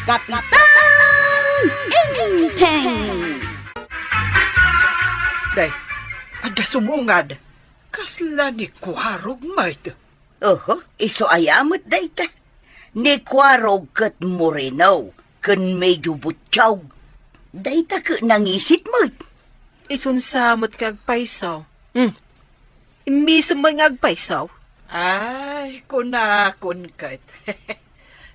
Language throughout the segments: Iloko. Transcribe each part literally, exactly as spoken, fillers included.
Kapitan Enteng! Day, adda sumungad. Kasla ni Kuarog met. Oho, isu aya met dayta. Ni Kuarog ket moreno, ken medyo buttiaw. Dayta ket nangisit met. Isunsa met nga agpayso? Hmm. Immisem met nga agpayso? Ay, kunakon ket.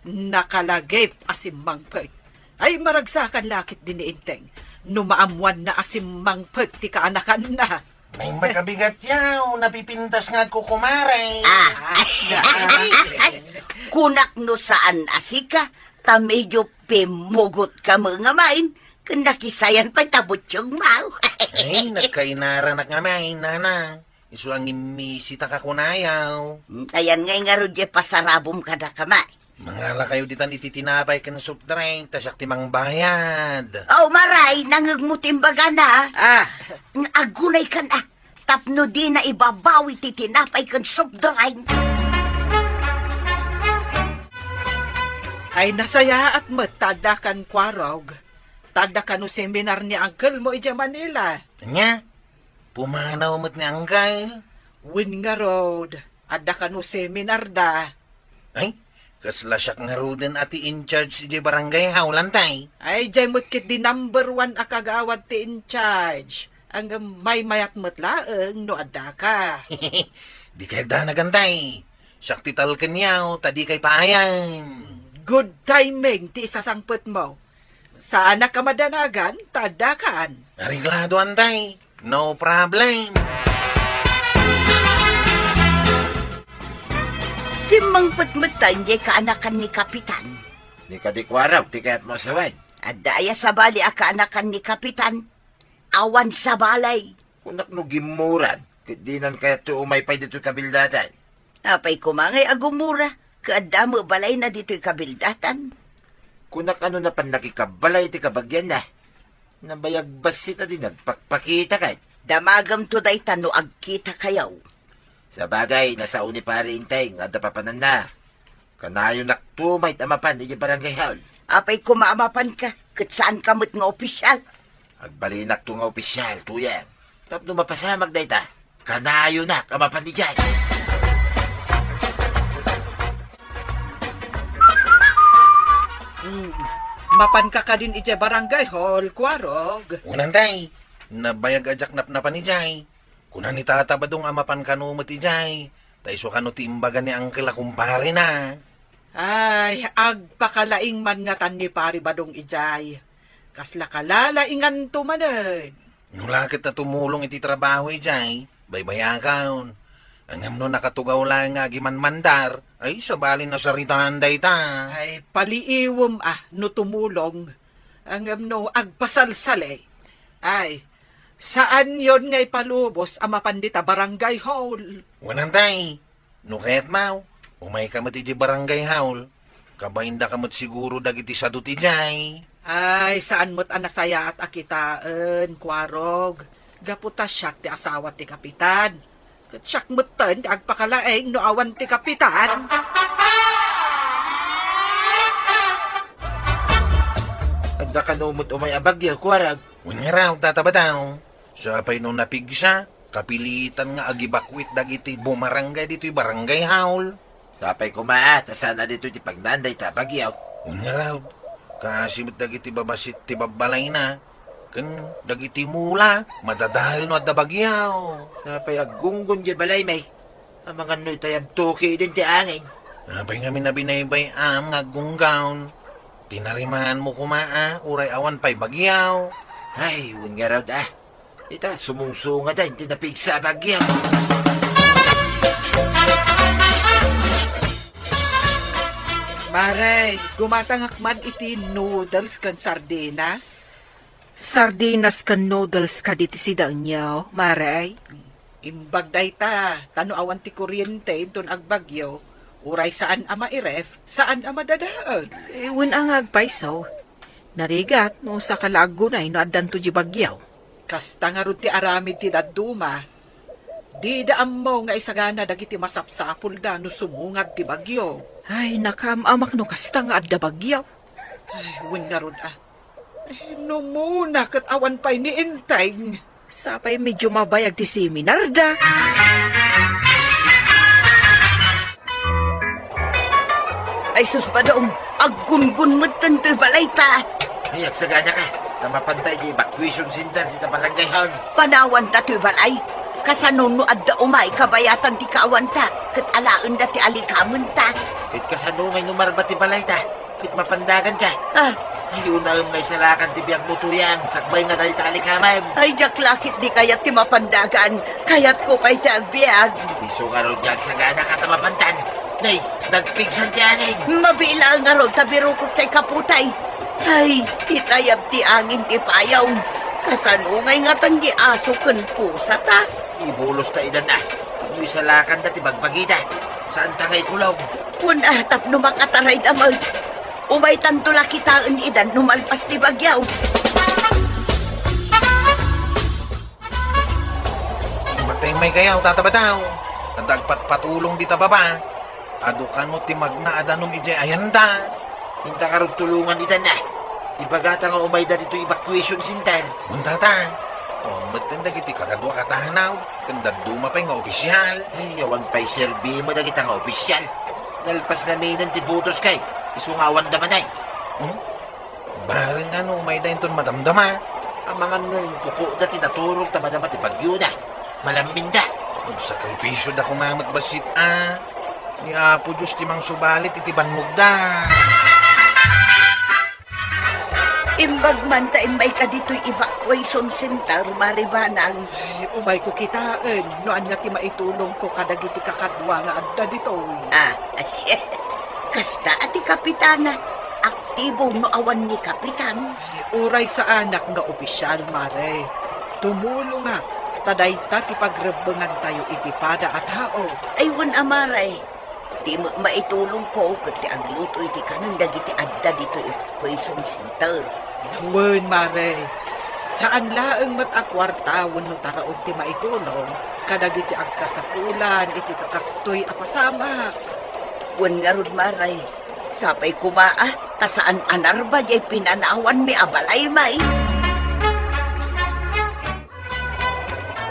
Nakalagip a simmangpet. Ay, maragsakan la ketdi ni Enteng no maammoanna a simmangpet ti kaanakanna. Naimbag a bigat yaw, napipintas nga agkukumare. Ah, ay, ay, ay, kunak no saan a sika, ta medyo pimmugot ka met nga main, ken nakisayan pay ta buttiaw mo. Ay, nagkainaranak nga main, nana. Isu a ngimmisita ka kunayaw. Ayan ngay ngarud diay pasarabom kadakami. Mangalakayo ditan iti tinapay ken soft drink, ta siak ti mangbayad. Oh, maray, nangngegmo ti imbagana. Ah. Aggunaykan, ah. Tapno dina ibabawi ti tinapay ken soft drink. Ay, nasayaat met ta addakan Kuarog. Ta adda kano seminar ni uncle mo idiay Manila. Ania? Pumanaw met ni Anggal. Wen ngarud, adda kano seminar da. Ay, kasla siak ngaruden a ti in charge idiay barangay hall, Antay. Ay, diay met ketdi number one a kagawad ti in charge. Ngem maymayat met laeng no adda ka. Di kayat danagantay. Siak ti talken yaw, ta di kay paayan. Good timing ti isasangpet mo. Saanak a madanagan, ta addakan. Areglado, Antay. No problem. Simmangpet met diay kaanakan ni Kapitan. Ni kadi Kuarog, ti kayat mo asawen? Adda aya sabali a kaanakan ni Kapitan? Awan sabali. Kunak no gimmuran, ket dinan kayatto umay pay ditoy kabildatan. Apay koma ngay a gumura, ket adda met balayna ditoy kabildatan. Kunak no napan nakikabbalay ti kabagianna. Nabayag bassit a di nagpakpakita ket. Damagemto dayta no agkitakayo. Sabagay, nasao ni Pari Enteng nga adda papananna. Kanayonakto met a mapan idiay barangay hall. Apay koma a mapanka, ket saanka met nga opisial. Agbalinakto nga opisial, Tuyang. Tapno mapasamak dayta, kanayonak a mapan idiay. Hmm. Mapanka kadin idiay barangay hall, Kuarog? Wen, Antay. Nabayag a diak napnapan idiay. Kuna ni Tata Badong a mapan kano met idiay, ta isu kano ti imbaga ni Angkel a kumparena. Ay, agpakalaing man ngatan ni Pari Badong idiay. Kasla kalalainganto manen. No la ket ta tumulong iti trabaho idiay, baybay-akon. Ngem no nakatugaw laeng nga agimanmandar, ay, sabali a saritaan dayta. Ay, paliiwem a no tumulong. Ngem no agpasalsali, ay, saanyon nga ipalubos a mapan dita barangay hall. Wen, Antay, no kayatmo, umayka met idiay barangay hall. Kabaindaka met siguro dagiti sadot idiay. Ay, saan met a nasayaat a kitaen, Kuarog. Gapu ta siak ti asawa ti kapitan. Ket siak metten ti agpakalaing no awan ti kapitan. Adda kano met umay a bagyo, Kuarog? Wen ngarud, Tata Badong. Sapay no napigsa, kapilitan nga agibakwit dagiti bumaranggay ditoy barangay hall. Sapay koma a ta saan a ditoy ti pagnaan dayta a bagyo. Wen ngarud, kaasi met dagiti babassit ti babbalayna, ken dagiti mula, madadael no adda bagyo. Sapay aggunggon diay balaymi. Amangan no itay agtuki idin ti angin. Apay ngamin a binaybay-am nga aggunggon? Tinarimaanmo koma a, uray awan pay bagyo. Ay, wen ngarud a. Ita, sumungsungaden ti napigsa a bagyo. Mare, gumatangak man iti noodles ken sardinas. Sardinas ken noodles kadi ti sidaenyo, Mare? Imbag dayta, ta no awan ti kuryente inton agbagyo, uray saan a mairef, saan a madadael. Eh, wen a nga agpayso. Narigat no saka la aggunay no addanto di bagyo. Kasta ngarud ti aramid ti dadduma. Dida ammo nga isagana dagiti masapsapulda no sumungad ti bagyo. Ay, nakaam-amak no kasta nga adda bagyo. Ay, wen ngarud, a. Ay, no umuna ket awan pay ni Enteng. Sapay medyo mabayag ti seminarda. Ay, sus, Badong, aggungun metten toy balayta. Ay, agsaganaka. Ta mapanta idiay evacuation center dita barangay hall. Panawanta toy balay. Kasano no adda umay kabayatan ti kaawanta, ket alaenda ti alikamenta? Ket kasano ngay no marba ti balayta? Ket mapandaganka? Ah. Ay, unaem nga isalakan ti biagmo, Tuyang, sakbay nga dayta a likamen. Ay, diak la ketdi kayat ti mapandagan. Kayatko pay ti agbiag. Isu ngarud nga agsaganaka ta mapantan. Nay, nagpigsan ti angin. Mabiit laeng ngarud ta birukek tay kaputay. Ay, itayab ti angin ti payaw. Kasano ngay ngarud ti aso ken pusata? Ibulosta idan a. Tapno isalakanda ti bagbagida. Saanta nga ikulong. Wen a, tapno makatarayda met. Umaytanto la kitaen idan no malpas ti bagyo. Matengmaykayo, Tata Badong. Adda agpatpatulong dita baba. Adu kano ti magna a danum idiay ayanda. Inta ngarud tulongan idan a. Ibagata nga umayda ditoy evacuation center. Wen, Tata. Awan metten dagiti kakadua a tanaw, ken dadduma pay nga opisial. Ay, awan pay serbimi dagita nga opisial. Nalpas ngamin ti botoskay, isu nga awanda manen. Hmm? Bareng no umayda inton madamdama. Amangan no inkukoda ti naturog ta madama ti bagyona. Malamminda. Agsakripisioda koma met bassit a. Ni Apo Dios ti mangsubalit iti bannogda. Imbag man ta immayka ditoy evacuation center, Mari Banang. Ay, umayko kitaen no ania ti maitulongko kadagiti kakadua nga adda ditoy. Ah, kasta a ti kapitana, aktibo no awan ni kapitan. Ay, uray saanak nga opisial, Mare. Tumulongak, ta dayta ti pagrebbengantayo iti pada a tao. Ay, wen a, Mare. Ti met maitulongko ket ti agluto iti kanen dagiti adda ditoy evacuation center. Wen, Mare, saan laeng met a kuarta wenno taraon ti maitulong kadagiti agkasapulan iti kakastoy a pasamak. Wen ngarud, Mare, sapay koma a ta saan a narba diay pinanawanmi a balay, may.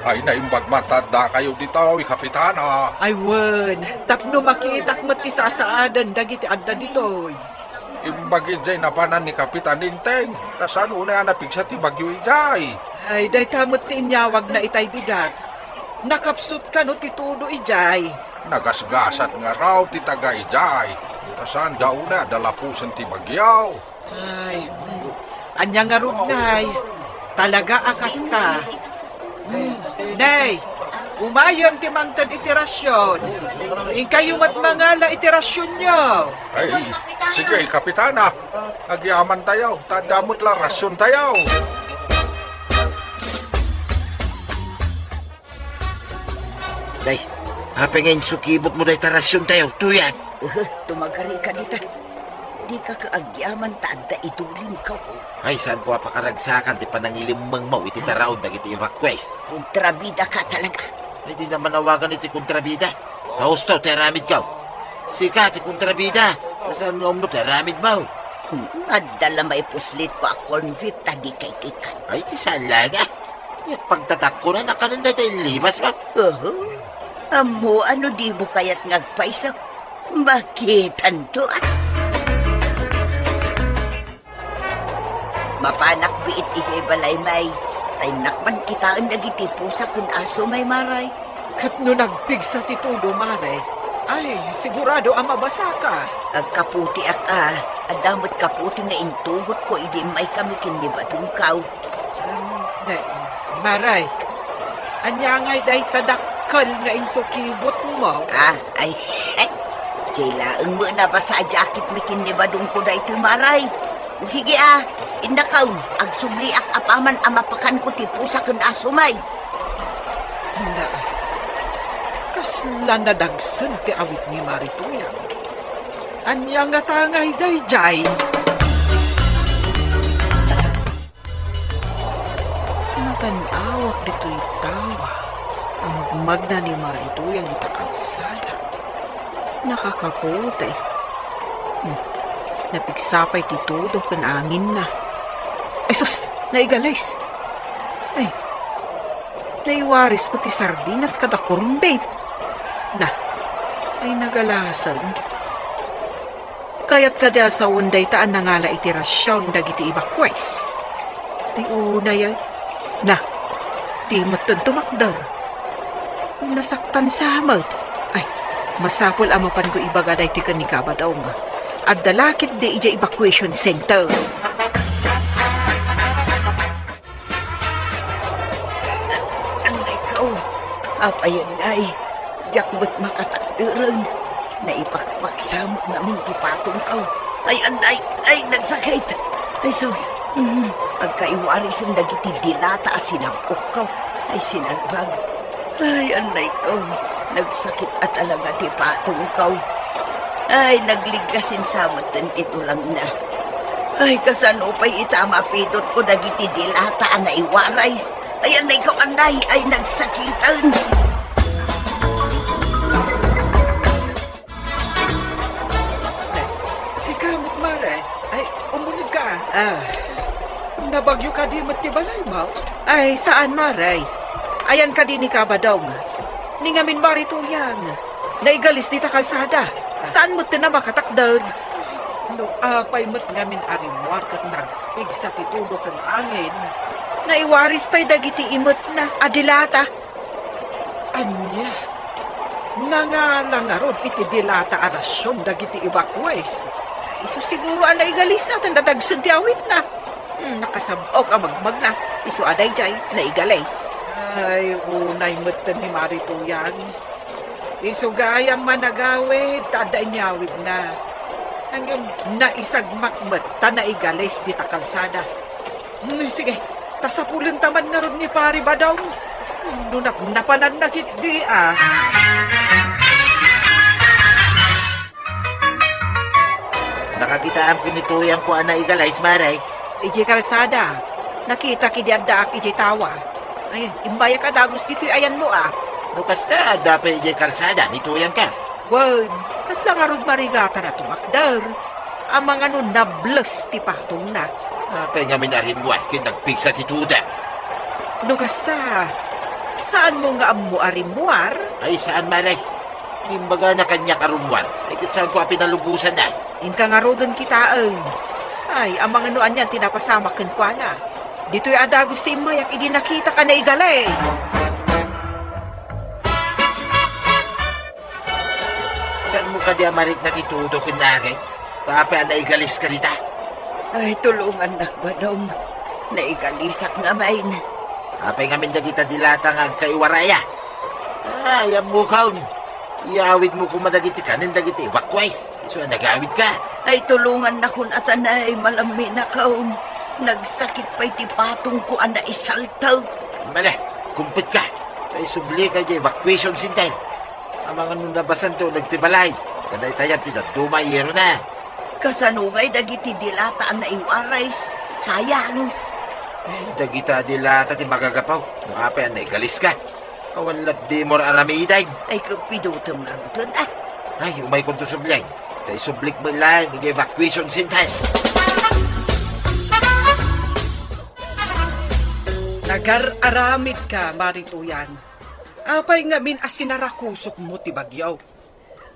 Ay, naimbag man ta addakayo ditoy, Kapitana. Ay, wen, tapno makitak met ti sasaaden dagiti adda ditoy. Imbag idiay napanan ni Kapitan Enteng, ta saan unay a napigsa ti bagyo idiay. Ay, dayta met ti inyawagna itay bigat. Nakapsut kano ti tudo idiay. Nagasgasat ngarud ti taga idiay, ta saanda unay a dalapusen ti bagyo. Ay, mm. Ania ngarud, Nay? Talaga a kasta. Mm. Nay, umayen ti mangted iti rasion. Inkayo met mangala iti rasionyo. Ay, sige, Kapitana. Agyamantayo, ta adda met la rasiontayo. Day, apay nga insukibotmo dayta rasiontayo, Tuyang? Uhu, tumagarika dita. Dika ka agyaman ta adda idulinkaw. Ay, saanko a pakaragsakan ti panangilimmengmo iti taraon dagiti evacuees. Kontrabida ka talaga. Ay, dina man awagan iti kontrabida. Tausto ti aramidko. Sika ti kontrabida. Ta saanmo ammo ti aramidmo. Hmm, adda la maipuslitko a corn beef ta dika itikan. Ay, ti saan laeng a. Ket pagtatakko na, nakanen dayta inlibas, ba? Oho. Ammo a no dimo kayat nga agpayso, makitanto, a. Mapanak biit idiay balay, may. Ta innak man kitaen dagiti pusa ken aso, may, Maray. Ket no nagpigsa ti tudo, Mare, ay, sigurado a mabasaka. Agkaputiak a, adda met kaputi nga intugotko idi immaykami ken ni Badongkaw. Am, ne, Maray, ania ngay dayta dakkel nga insukibotmo? Ah, ay, ay, diay laeng met a nabasa a jacketmi ken ni Badongko daytoy, Maray. Sige a, innakaon, agsubliak apaman a mapakanko ti pusa ken aso, may. Na, kasla nadagsen ti awit ni Mari Tuyang. Ania ngata ngay daydiay? Natan-awak ditoy tawa a magmagna ni Mari Tuyang ita kalsada. Nakakaputi. Hmm. Napigsa pay ti tudo ken anginna. Ay sus, naigalis. Ay, naiwaris met ti sardinas kada corned beef. Na, ay nagalasen. Kayat kadi a sawen dayta a nangala iti rasion dagiti evacuees? Ay, unay ay. Na, di metten tumakder. Nasaktan sa met. Ay, masapul a mapanko ibaga daytoy ken ni Kabadong. Adda la ketdi idiay evacuation center. Anay ko, apay anay, diak met makatakderen. Naipakpaksa met ngamin ti patongko. Ay, anay, ay, nagsakit. Ay, sus, mm, agkaiwarisen dagiti dilata a sinab-okko. Ay, sinalbag. Ay, anay ko, nagsakit a talaga ti patongko. Ay, nagliggasin sa metten ti tulangna. Ay, kasano pay ita a mapidotko dagiti dilata a naiwaris? Ay, anay ko, anay, ay, nagsakiten. Sika met, Mare. Ay, umuneg ka. Ah. Nabagyo kadi met ti balaymo? Ay, saan, Mare. Ayan kadi ni Kabadong. Ni ngamin, Mare Tuyang. Naigalis dita kalsada. Saan met ti a makatakder? No apay met ngamin a rimmuar ket nagpigsa ti tudo ken angin. Naiwaris pay dagiti imetna a dilata. Ania? Nangala ngarud iti dilata a rasion dagiti evacuees? Isu siguro a naigalis a ta nadagsen ti awitna. Hmm, nakasab-ok a magmagna. Isu a daydiay, naigalis. Ay, unay metten ni Mare Tuyang. Isu gayam a nagawid ta adda inyawidna. Ngem naisagmak met ta naigalis dita kalsada. Hmm, sige, ta sapulenta man ngarud ni Pari Badong. No napnapananna ketdi a. Nakakitaam ken ni Tuyangko a naigalis, Mare. Idiay kalsada, nakitak idi addaak idiay tawa. Ay, imbayak a dagus ditoy ayanmo a. No kasta, adda pay idiay kalsada ni Tuyangka. Wen, kasla ngarud marigatan a tumakder. Amangan no nables ti patongna. Apay ngamin a rimmuar ken nagpigsa ti tudo? No kasta, saanmo nga ammo a rimmuar? Ay, saan, Mare. Imbagana kaniak a rummuar, ay ket saanko a pinalubosanna. Inka ngaruden kitaen. Ay, amangan no anian ti napasamak kenkuana. Ditoy a dagus ti immayak idi nakitak a naigalis. Saanmo kadi a marikna ti tudo ken nagay? Ta apay a naigaliska dita? Ay, tulongannak, Badong. Naigalisak ngamin. Apay ngamin dagita dilata nga agkaiwaraya? Ay, ammokon. Iyawidmo koma dagiti kanen dagiti evacuees. Isu a nagawidka. Ay, tulongannakon a tanay, malamminakon. Nagsakit pay ti patongko a naisaltek. Mala, kumpetka. Ta isublika idiay evacuation center. Amangan no nabasanto nagtibalay. Kadaytayan ti dadduma a iyerona. Kasano ngay dagiti dilata a naiwaris? Sayang. Ay, dagita dilata ti magagapu. No apay a naigaliska. Awan latdimo a aramiden. Ay, kapidotem ngaruden, a. Ay, umaykonto subli. Ta isublik met laeng idiay evacuation center. Nagar-aramidka, Mare Tuyang. Apay ngamin a sinarakusokmo ti bagyo?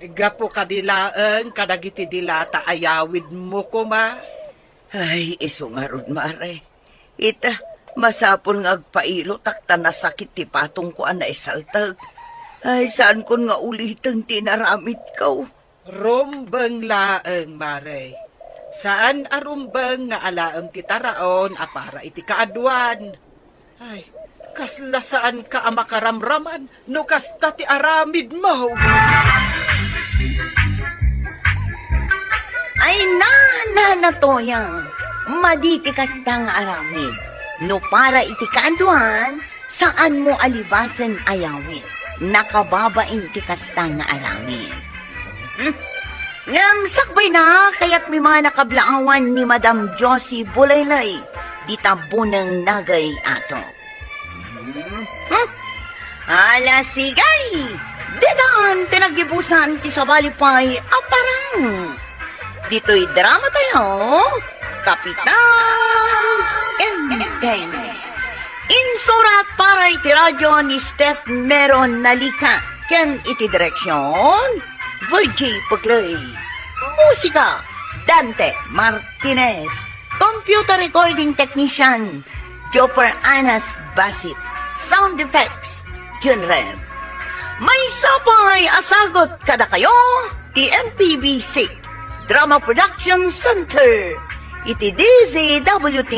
Gapu kadi laeng kadagiti dilata a yawidmo koma? Ay, isu ngarud, Mare. Ita, masapul nga agpailotak ta nasakit ti patongko a naisaltek. Ay, saankon nga uliten ti inaramidko. Rumbeng laeng, Mare. Saan a rumbeng nga alaem ti taraon a para iti kaaduan. Ay, kasla saanka a makaramraman no kasta ti aramidmo. Ay, na, na, na, Toyang. Madi ti kasta nga aramid. No para iti kaaduan, saanmo a libasen a yawid. Nakababain ti kasta nga aramid. Hmm? Ngem sakbayna, kayatmi man a kablaawan ni Madam Josie Bulaylay, dita Buneng Nagay Ato. Hmm? Hmm? Ala, sige! Ditan ti nagibusan ti sabali pay a parang. Ditoy drama tayo, Kapitan Enteng. Insurat para iti radyo ni Steph Meron Nalika ken iti direksyon, Virgie Puclay. Musika, Dante Martinez. Computer recording technician, Jopper Anas Basit. Sound effects, Jun Rev. Maysa pay a sagut kadakayo ti M P B C Drama Production Center iti D Z W T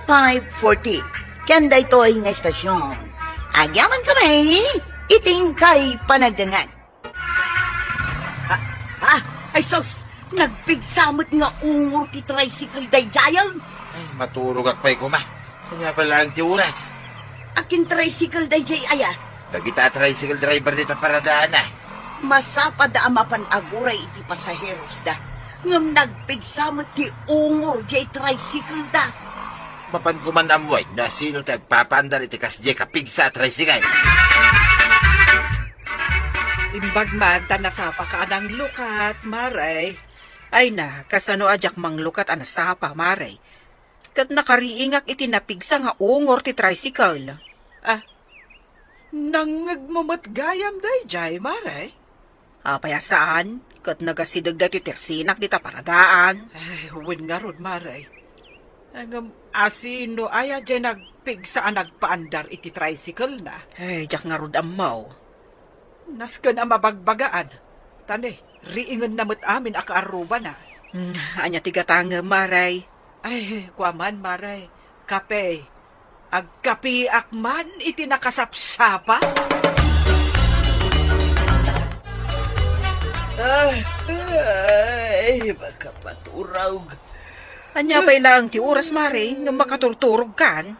five forty. Ken daytoy nga istasyon, agyaman kami iti inkay panagdengngeg. Ha? Ha? Ay sus! Nagpigsa met nga ungor ti tricycle daydiay. Ay, maturogak pay koma. Ania pay laeng ti oras? Akin tricycle daydiay aya? Dagita a tricycle driver dita paradaanna. Masapatda a mapan aguray iti pasaherosda. Ngem nagpigsa met ti ungor diay tricycle da. Mapan koman ammoen no asino ti agpapaandar iti kasdiay kapigsa a tricycle. Imbag man ta nasapaka a nanglukat, Mare. Ay na, kasano a diak manglukat a nasapa, Mare? Ket nakariingak iti napigsa nga ungor ti tricycle. Ah, nangngegmo met gayam daydiay, Mare? Apay a saan, ket nagasideg daytoy ti resinak dita paradaan. Ay, wen ngarud, Mare. Ngem asino aya diay nagpigsa a nagpaandar iti tricycle-na? Ay, diak ngarud ammo. Nasken a mabagbagaan. Ta ne, riingenna met amin a kaarrubana. Hmm, ania ti gatangem, Mare? Ay, kua man, Mare. Kape. Agkapiak man iti nakasapsapa. Ay, ay, makapaturog. Ania pay laeng ti oras, Mare, ngem makaturturogkan?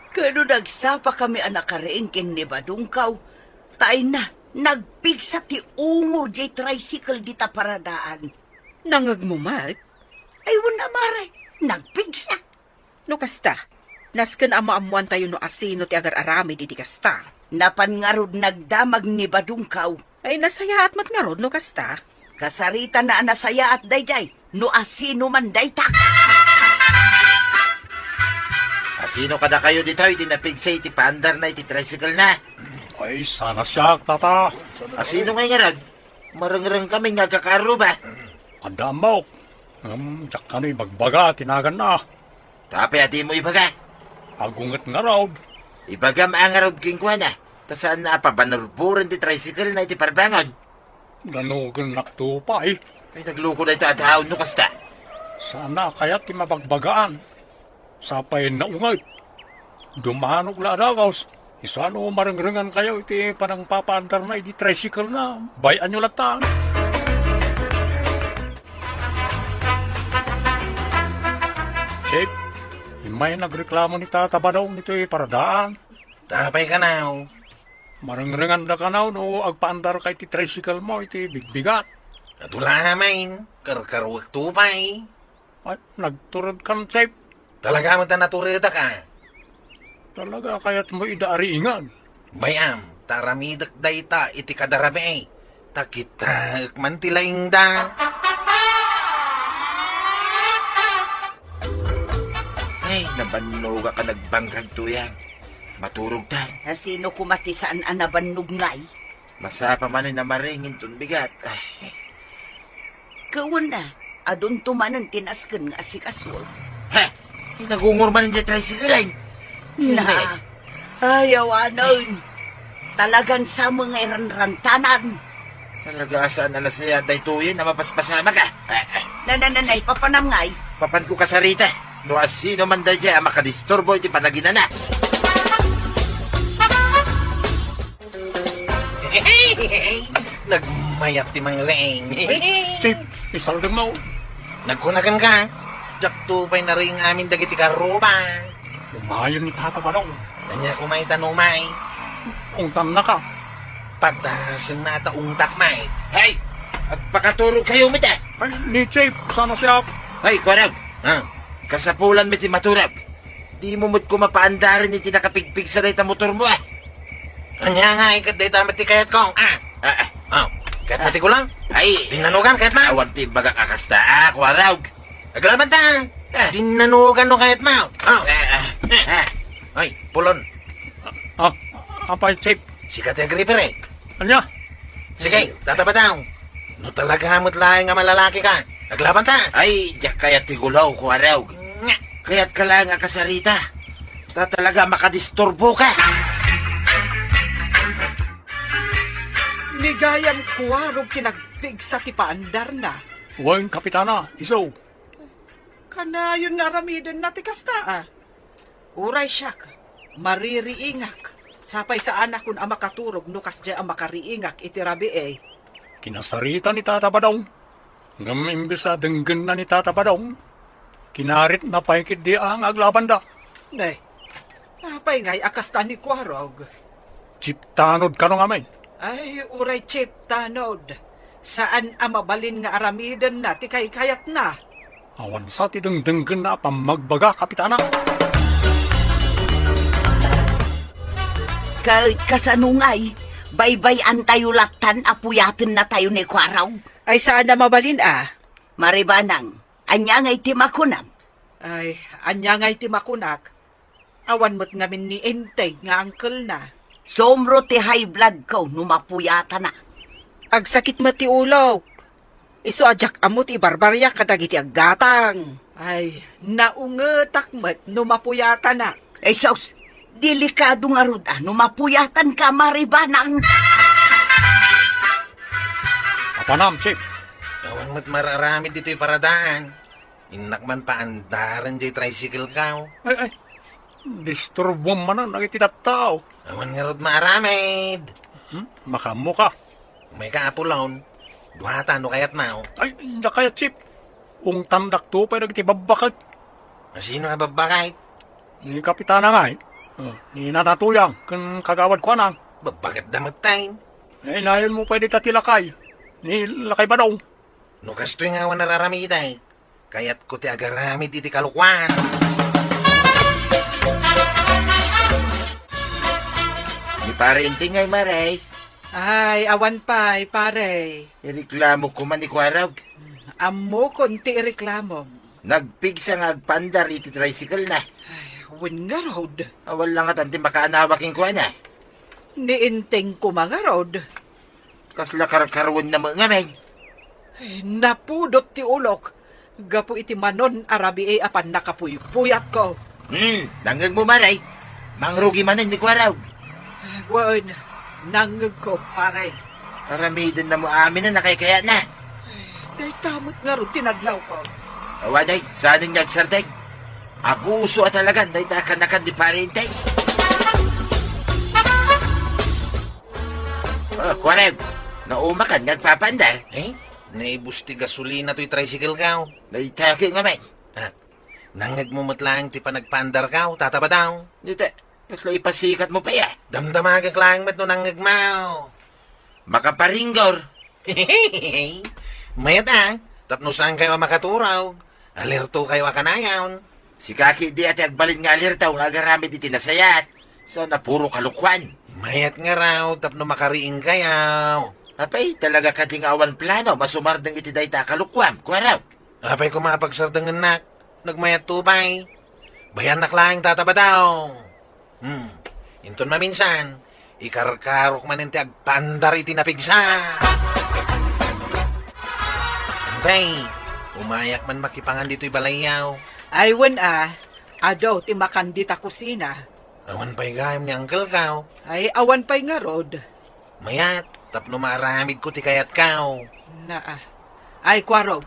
Kano nagsapa kami a nakariing ken ni Badungkaw, ta ay na, nagpigsa ti ungor diay tricycle dita paradaan. Nangngegmo met? Ay, wen a, Mare, nagpigsa. No kasta, nasken a maammoantayo no asino ti agar-aramid iti kasta. Napan ngarud nagdamag ni Badungkaw. Ay, nasayaat met ngarud no kasta. Kasarita na a nasayaat daydiay no asino man dayta. Asino kadakayo ditoy ti napigsa iti paandarna iti tricycle-na? Ay, saan a siak, tata. Asino ngay ngarud? Marengrengkami nga agkakaarruba. Adda ammok. Ngem diak kano ibagbaga ti naganna. Ta apay a dimo ibaga? Agunget ngarud. Ibagam a ngarud kenkuana, ta saanna a pabanurburen ti tricycle-na iti parbangon. Danogennakto pay. Ay, nagloko dayta a tao no kasta. Saanna a kayat ti mabagbagaan. Sapay naunget. Dumanog la a dagus. Isu a no marengrengankayo iti panangpapaandarna iti tricycle-na, bay-anyo latta. Chief, immay nagreklamo ni Tata Badong ditoy paradaan. Ta apay kano? Marengrenganda kano no agpaandarka iti tricycle-mo iti bigbigat. Adu la amin, karkaruekto pay. Ay, nagturedkan, Chief? Talaga met a naturedak a. Talaga kayatmo ida a riingan? Bay-am, ta aramidek dayta iti kadarabii. Ta kitaek man ti laingda. Ay, nabannogak a nagbangkagto yan. Maturogtan. Asino koma ti saan a nabannog ngay? Masapa manen a maring inton bigat. Ay. Ket wen a, adunto manen ti nasken nga asikasuek. Ha? Nagungor manen diay tricycle-en. Na. Ay, awanen. Talagan sa met nga iranrantanan. Talaga a saan a nasayaat daytoyen a mapaspasamak a. Nanananay, papanam ngay? Papanko kasarita. No asino man daydiay a makadisturbo iti panaginana. Nagmayat ti mangring. Chief, isardengmo. Nagkunagan ka, diakto pay nariing amin dagiti karruba. Umayon ni Tata Badong. Ania koma ita no umay? Ungtannaka. Padasenna ta ungtak, may. Hay! Agpakaturogkayo met a. Ay, ni Chief, saan a siak? Hay, kuarag. Ha? Kasapulan met ti maturog. Dimo met koma paandaren iti nakapigpigsa dayta motormo, a. Ania ngay ket dayta met ti kayatko, a? A, a. A. Kayatmo ti kulang? Ay, dinnanugan, kayatmo? Awan ti imbagak a kasta, ah, Kuarog. Aglabanta. Ah, dinnanugan no kayatmo. Ah. Ah, ah. Ay, Pulon. Ah, apay, Chief? Sika ti agripir, eh. Ania? Sige, tatabadaw. No talaga met laeng nga malalaki ka, aglabanta. Ay, diak kayat ti gulaw, Kuarog. Nga. Kayat ka laeng a kasarita. Ta talaga makadisturbo ka. Ni gayam Kuarog ti nagpigsa ti paandarna. Wen, Kapitana, isu. Kanayon nga aramidenna ti kasta, a. Uray siak, maririingak. Sapay saanakon a makaturog no kasdiay a makariingak iti rabii. Kinasarita ni Tata Badong. Ngem imbes a denggenna ni Tata Badong, kinaritna pay ketdi a nga aglabanda. Ne, apay ngay a kasta ni Kuarog? Chief Tanod kano ngamin? Ay, uray Chief Tanod. Saan a mabalin nga aramidenna ti kaykayatna. Awan sa ti dengdenggenna a pammagbaga, Kapitana. Ka-, kasano ngay? Baybay-antayo lattan a puyatennatayo ni Kuarog? Ay, saan a mabalin a? Maribanang, ania ngay ti makunam? Ay, ania ngay ti makunak? Awan met ngamin ni Enteng nga angkelna. Sumro ti high blood ko no mapuyatana. Agsakit met ti ulok. Isu a diak ammo ti ibarbariak kadagiti aggatang. Ay, naungetak met no mapuyatanak. Jesus, delikado ngarud a no mapuyatanka, Maribanang. Apanam, Chief? Awan met mararamid ditoy paradaan. Innak man paandaren jay tricycle ko. Ay, ay. Disturbuam manen dagiti tattao. Awan ngarud maaramid. Hmm? Makaammoka. Umayka, Apolon. Duata no kayatmo. Ay, diak kayat, Chief. Ungtandakto pay dagiti babbaket. Asino a babbaket? Ni Kapitana ngay. Oh, ni Nana Tuyang ken Kagawad Kuanang. Babbaketda met tay. Ay, inayonmo pay dita ti lakay. Ni Lakay Badong. No kastoy nga awan a raramidek, kayatko ti agaramid iti kalokuan. Ni Pare Enteng ngay, Mare. Ay, awan pay, pare. Ireklamok koma ni Kuarog. Ammokon ti ireklamom. Nagpigsa nga agpaandar iti tricycle na. Ay, wen ngarud. Awan la ngatan ti makaanawa kenkuana. Ni Enteng koma ngarud. Kasla karkaruenna met ngamin. Ay, napudot ti ulok gapu iti manon a rabii a pannakapuypuyatko. Hmm, nangngegmo, Mare. Mangrugi manen ni Kuarog. Wen, nangngegko, pare. Aramidennamo amin a nakaykayatna. Dayta met ngarud ti nadlawko. Awanen, saanen nga agsardeng. Abuso a talagan dayta a kanakan ni Pare Enteng. Ah, Kuarog, naumakan nga agpapaandar? Eh? Naibus ti gasolina toy tricycle ko. Dayta ket ngamin. Ah, nangngegmo met laeng ti panagpaandarko, Tata Badong. Dita, kasla ipasikatmo pay a. Damdamagek laeng met no nangngegmo. Makaparinggor. Mayat a, tapno saankayo a makaturog, alertokayo a kanayon. Sika ketdi a ti agbalin nga alerto nga agaramid iti nasayaat. Saan a puro kalokuan. Mayat ngarud tapno makariingkayo. Apay, talaga kadi nga awan plano a sumardeng iti dayta a kalokuam, Kuarog? Apay koma a pagsardengennak, nagmayatto pay. Bayannak laeng, Tata Badong. Hmm. Inton maminsan, ikarkarok manen ti agpaandar iti napigsa. Antay, umayak man makipangan ditoy balayyo. Ay, wen a, adu ti makan dita kusina. Awan pay gayam ni Uncle ko. Ay, awan pay ngarud. Mayat, tapno maaramidko ti kayatko. Naa. Ay, Kuarog,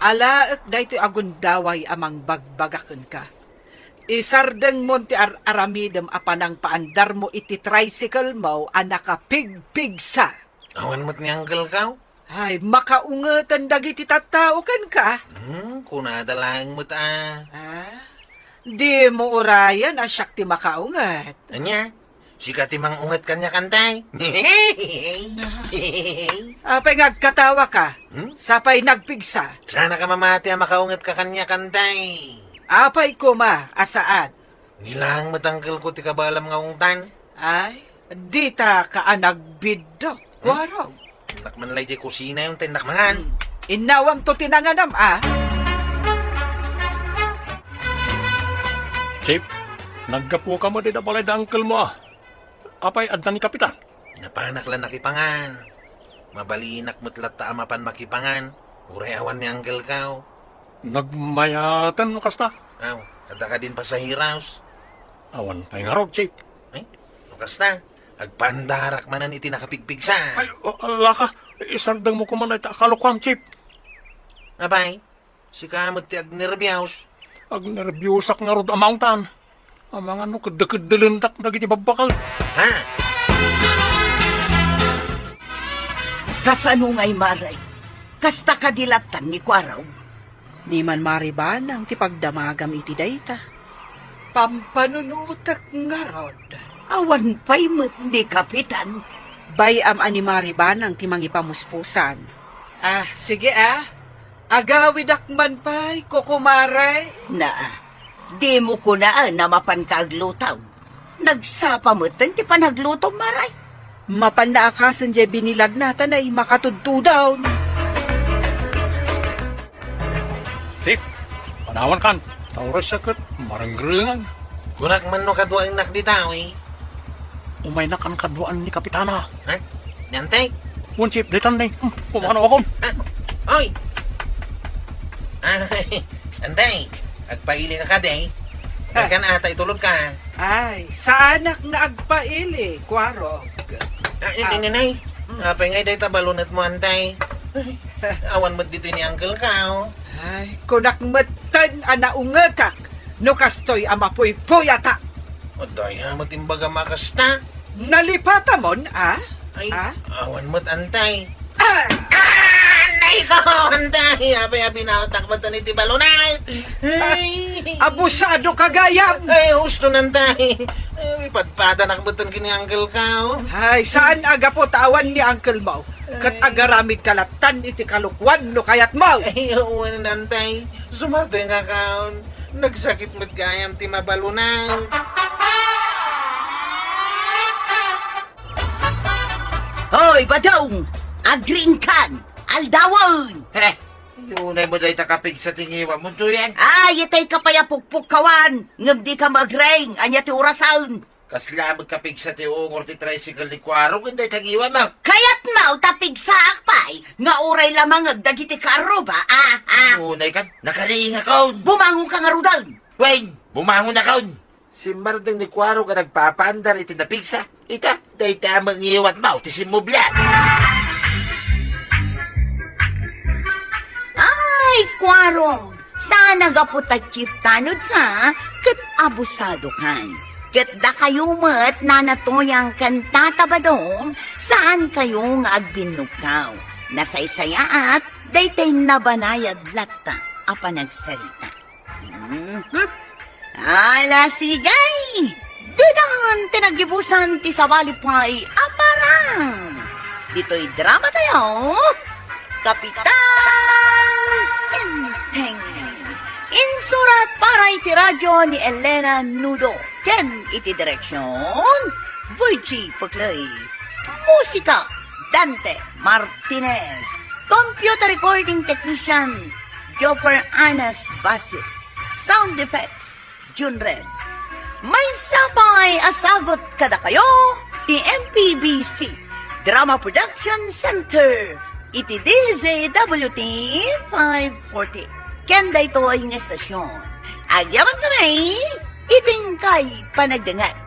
alaek daytoy a gundaway a mangbagbagak kenka. Isardengmon ti ar-aramidem a panangpaandarmo iti tricycle mo a nakapigpigsa. Awan met ni Uncle ko? Ay, makaungeten dagiti tattao kenka. Hmm, kunada laeng met a. Ah, dimo urayen a siak ti makaunget. Ania? Sika ti mangunget kaniak, Antay? Apay nga agkatawaka? Hmm? Sapay nagpigsa. Saanka mamati a makaungetka kaniak, Antay? Apay koma a saan? Ni laeng met Uncle ko ti kabaelam nga ungtan. Ay, dita ka a nagbiddut, Kuarog. Nak man lay di kusina yung tindak mangan. Innawam to ti nanganam, a? Chief, naggapu ka mo di da balay da uncle mo, a? Apay, adda ni Kapitan? Napanak la nakipangan. Mabalinak met latta a mapan makipangan. Uray awan ni uncle ka, o. Nagmayaten no kasta? Aw, adda kadin pasaheros? Awan pay ngarud, Chief. Ay, no kasta, agpaandarak manen iti nakapigpigsa. Ay, o, ala ka, isardeng mo koma dayta a kalokuan, Chief. Apay, sika met ti agnerbios. Agnerbiusak ngarud a maungtan. Amangan no keddekeddelendak dagiti babbakal. Ha? Kasano ngay, Mare? Kasta kadi lattan ni Kuarog? Ni man Mari Banang ti pagdamagam iti dayta. Pampanunotek ngarud. Awan pay met ni Kapitan. Bay-am a ni Mari Banang ti mangipamuspusan. Ah, sige, ah. Agawidak man pay, kukumare. Na, dimo kunaan a mapanka agluto. Nagsapa metten ti panaglutom, Mare. Mapan naakasen diay binilagna ta nay makatudtudaw. Chief, panawankan. Ta uray sakit, marengrengan. Kunak man no kaduaennak dita, wi. Umaynakan kaduaan ni Kapitana. Ha? Ni Antay? Wen, Chief, daytan ni. Hmm, pumanawakon. Ah, oy! Ay, Antay, agpaili ka kadi. Ah. Agkan ata itulod ka. Ay, saanak nga agpaili, Kuarog. Ah, ni, Ah. ni, ni, Nay. Mm. Apay ngay dayta balunetmo, Antay? Awan met ditoy ni uncle ka, o. Ay, kunak metten a naungekak no kastoy a mapuypuyatak. Adda aya met imbagam a kasta? Nalipatamon, a? Ay, Ah? awan met, Antay. Ah! Ah! Nay ko, Antay! Apay a binaotak metten iti balunay? Ay! Abusado ka gayam! Ay, husto, Antay. Ay, ipadpadanak metten ken ni uncle ka, o. Ay, saan a gapu ta awan ni uncle mo? Ket Ay. agaramid ka lattan iti kalokuan no kayatmo. Ay, wen, Antay. Sumardengakon. Nagsakit met gayam ti mabalunay. Hoy, Badong! Agriingkan! Aldawen! He! Unay mo dayta kapigsa ti ngiwatmo, tuyen? Ay, itay ka pay a pukpukkawan! Ngem di ka magreng, ania ti orasen? Kasla met kapigsa ti ungor ti tricycle ni Kuaro ken dayta ngiwatmo? Kayatmo ta pigsaak pay nga uray la mangeg dagiti karruba, a, a? Unay kan, nakaliingakon. Bumangon ka ngaruden. Wen, bumangon akon. Simmardeng ni Kuaro nga nagpapaandar iti napigsa. Ita, dayta met ngiwatmo ti simmubli. Ay, Kuaro, saan a gapu ta chief tanod ka, ket abusado kan. Ket dakayo met, Nana Toyang ken Tata Badong, saan kayo nga agbinnugkaw. Nasaysayaat daytay nabanayad latta a panagsarita. Mhm. Ala, sige! Ditan ti naggibusan ti sabali pay a parang. Ditoy drama tayo, Kapitan Enteng. Insurat para iti radyo ni Elena Nudo. Ken iti direksyon, Virgie Puclay. Musika, Dante Martinez. Computer recording technician, Jopper Anas Basit. Sound effects, Jun Red. Maysa pay a sagut kadakayo ti M P B C Drama Production Center iti D Z W T five forty. Ken daytoy nga estasyon, agyaman kami iti inkay panagdengngeg.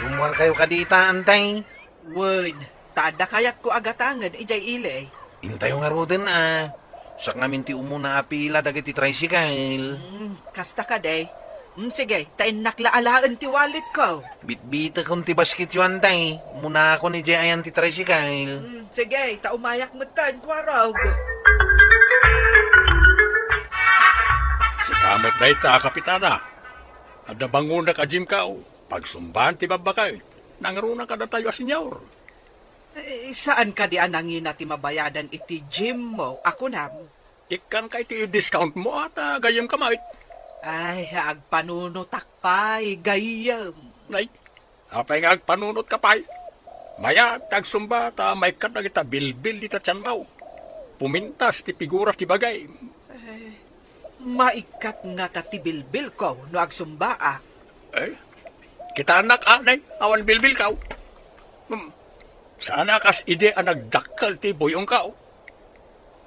Rummuar kayo kadi ita, Antay? Wen, ta adda kayatko a gatangen idiay ili. Intayo ngaruden a. Siak ngamin ti umuna a pila dagiti tricycle. Hmm, kasta kadi. Hmm, sige, ta innak la alaen ti walletko. Bitbitekon ti basketyo, Antay. Umunakon idiay ayan ti tricycle. Hmm, sige, ta umayak metten, Kuarog. Sika met dayta, Kapitana. Adda bangonak a gym ka, o. Pagsumbaen ti babbakay. Nangruna kadatayo a senior. Eh, saan kadi a nangina ti mabayadan iti gym mo, a kunam? Ikkan ka iti discount mo, a ta gayyem ka met. Ay, agpanunotak pay, gayyem. Nay, apay nga agpanunot ka pay? Mayat ti agsumba ta maikkat dagita bilbil dita tianmo. Pumintas ti pigura ti bagay. Eh, maikkat ngata ti bilbilko no agsumbaak. Eh, kitaennak, anay, awan bilbilko. Hmm, saan a kas idi a nagdakkel ti buy-ongko.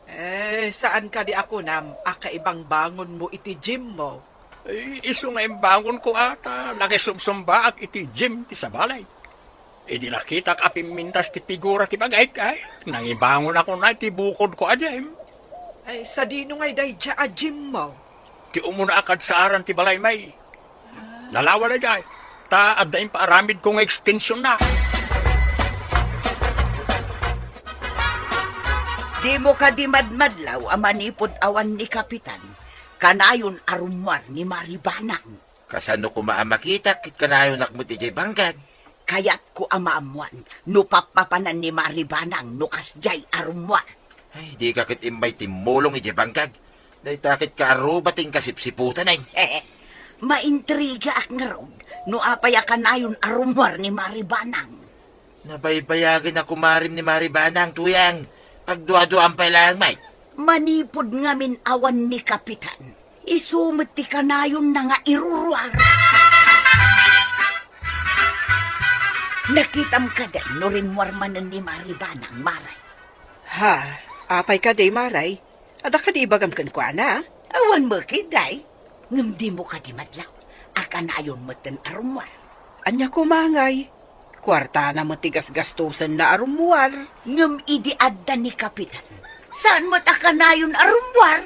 Eh, saan kadi a kunam a kaibangbangonmo iti gymmo? Eh, isu nga imbangonko a ta nakisumsumbaak iti gym ti sabali. Idi nakitak a pimmintas ti pigura ti bagayk, ay, nangibangonakon iti bukodko a gym. Ay, sadino ngay daydiay a gymmo? Ti umuna a kadsaaran ti balay, may. Nalawa daydiay, ta adda impaaramidko nga extension na. Dimo kadi madmadlaw a manipud awan ni Kapitan, kanayon a rummuar ni Mari Banang. Kasano koma a makitak ket kanayonak met idiay bangkag? Kayatko a maammoan no papmapanan ni Mari Banang no kasdiay a rummuar. Ay, dika ket immay timmulong idiay bangkag. Dayta ket kaaruba ti inkasipsiputan, ay. Maintrigaak ngarud no apay a kanayon a rummuar ni Mari Banang. Nabaybayagen a kumarim ni Mari Banang, Tuyang. Pagduaduam pay laeng, may. Manipud ngamin awan ni Kapitan, isu met ti kanayonna nga iruruar. Nakitam kadi no rimmuar manen ni Mari Banang, Maray? Ha? Apay kadi, Maray? Adda kadi ibagam kenkuana? Awan met, Inday. Ngem dimo kadi madlaw a kanayon metten a rummuar? Ania koma ngay? Kuartana met ti gasgastosenna a rummuar. Ngem idi adda ni Kapitan, saan met a kanayon a rummuar?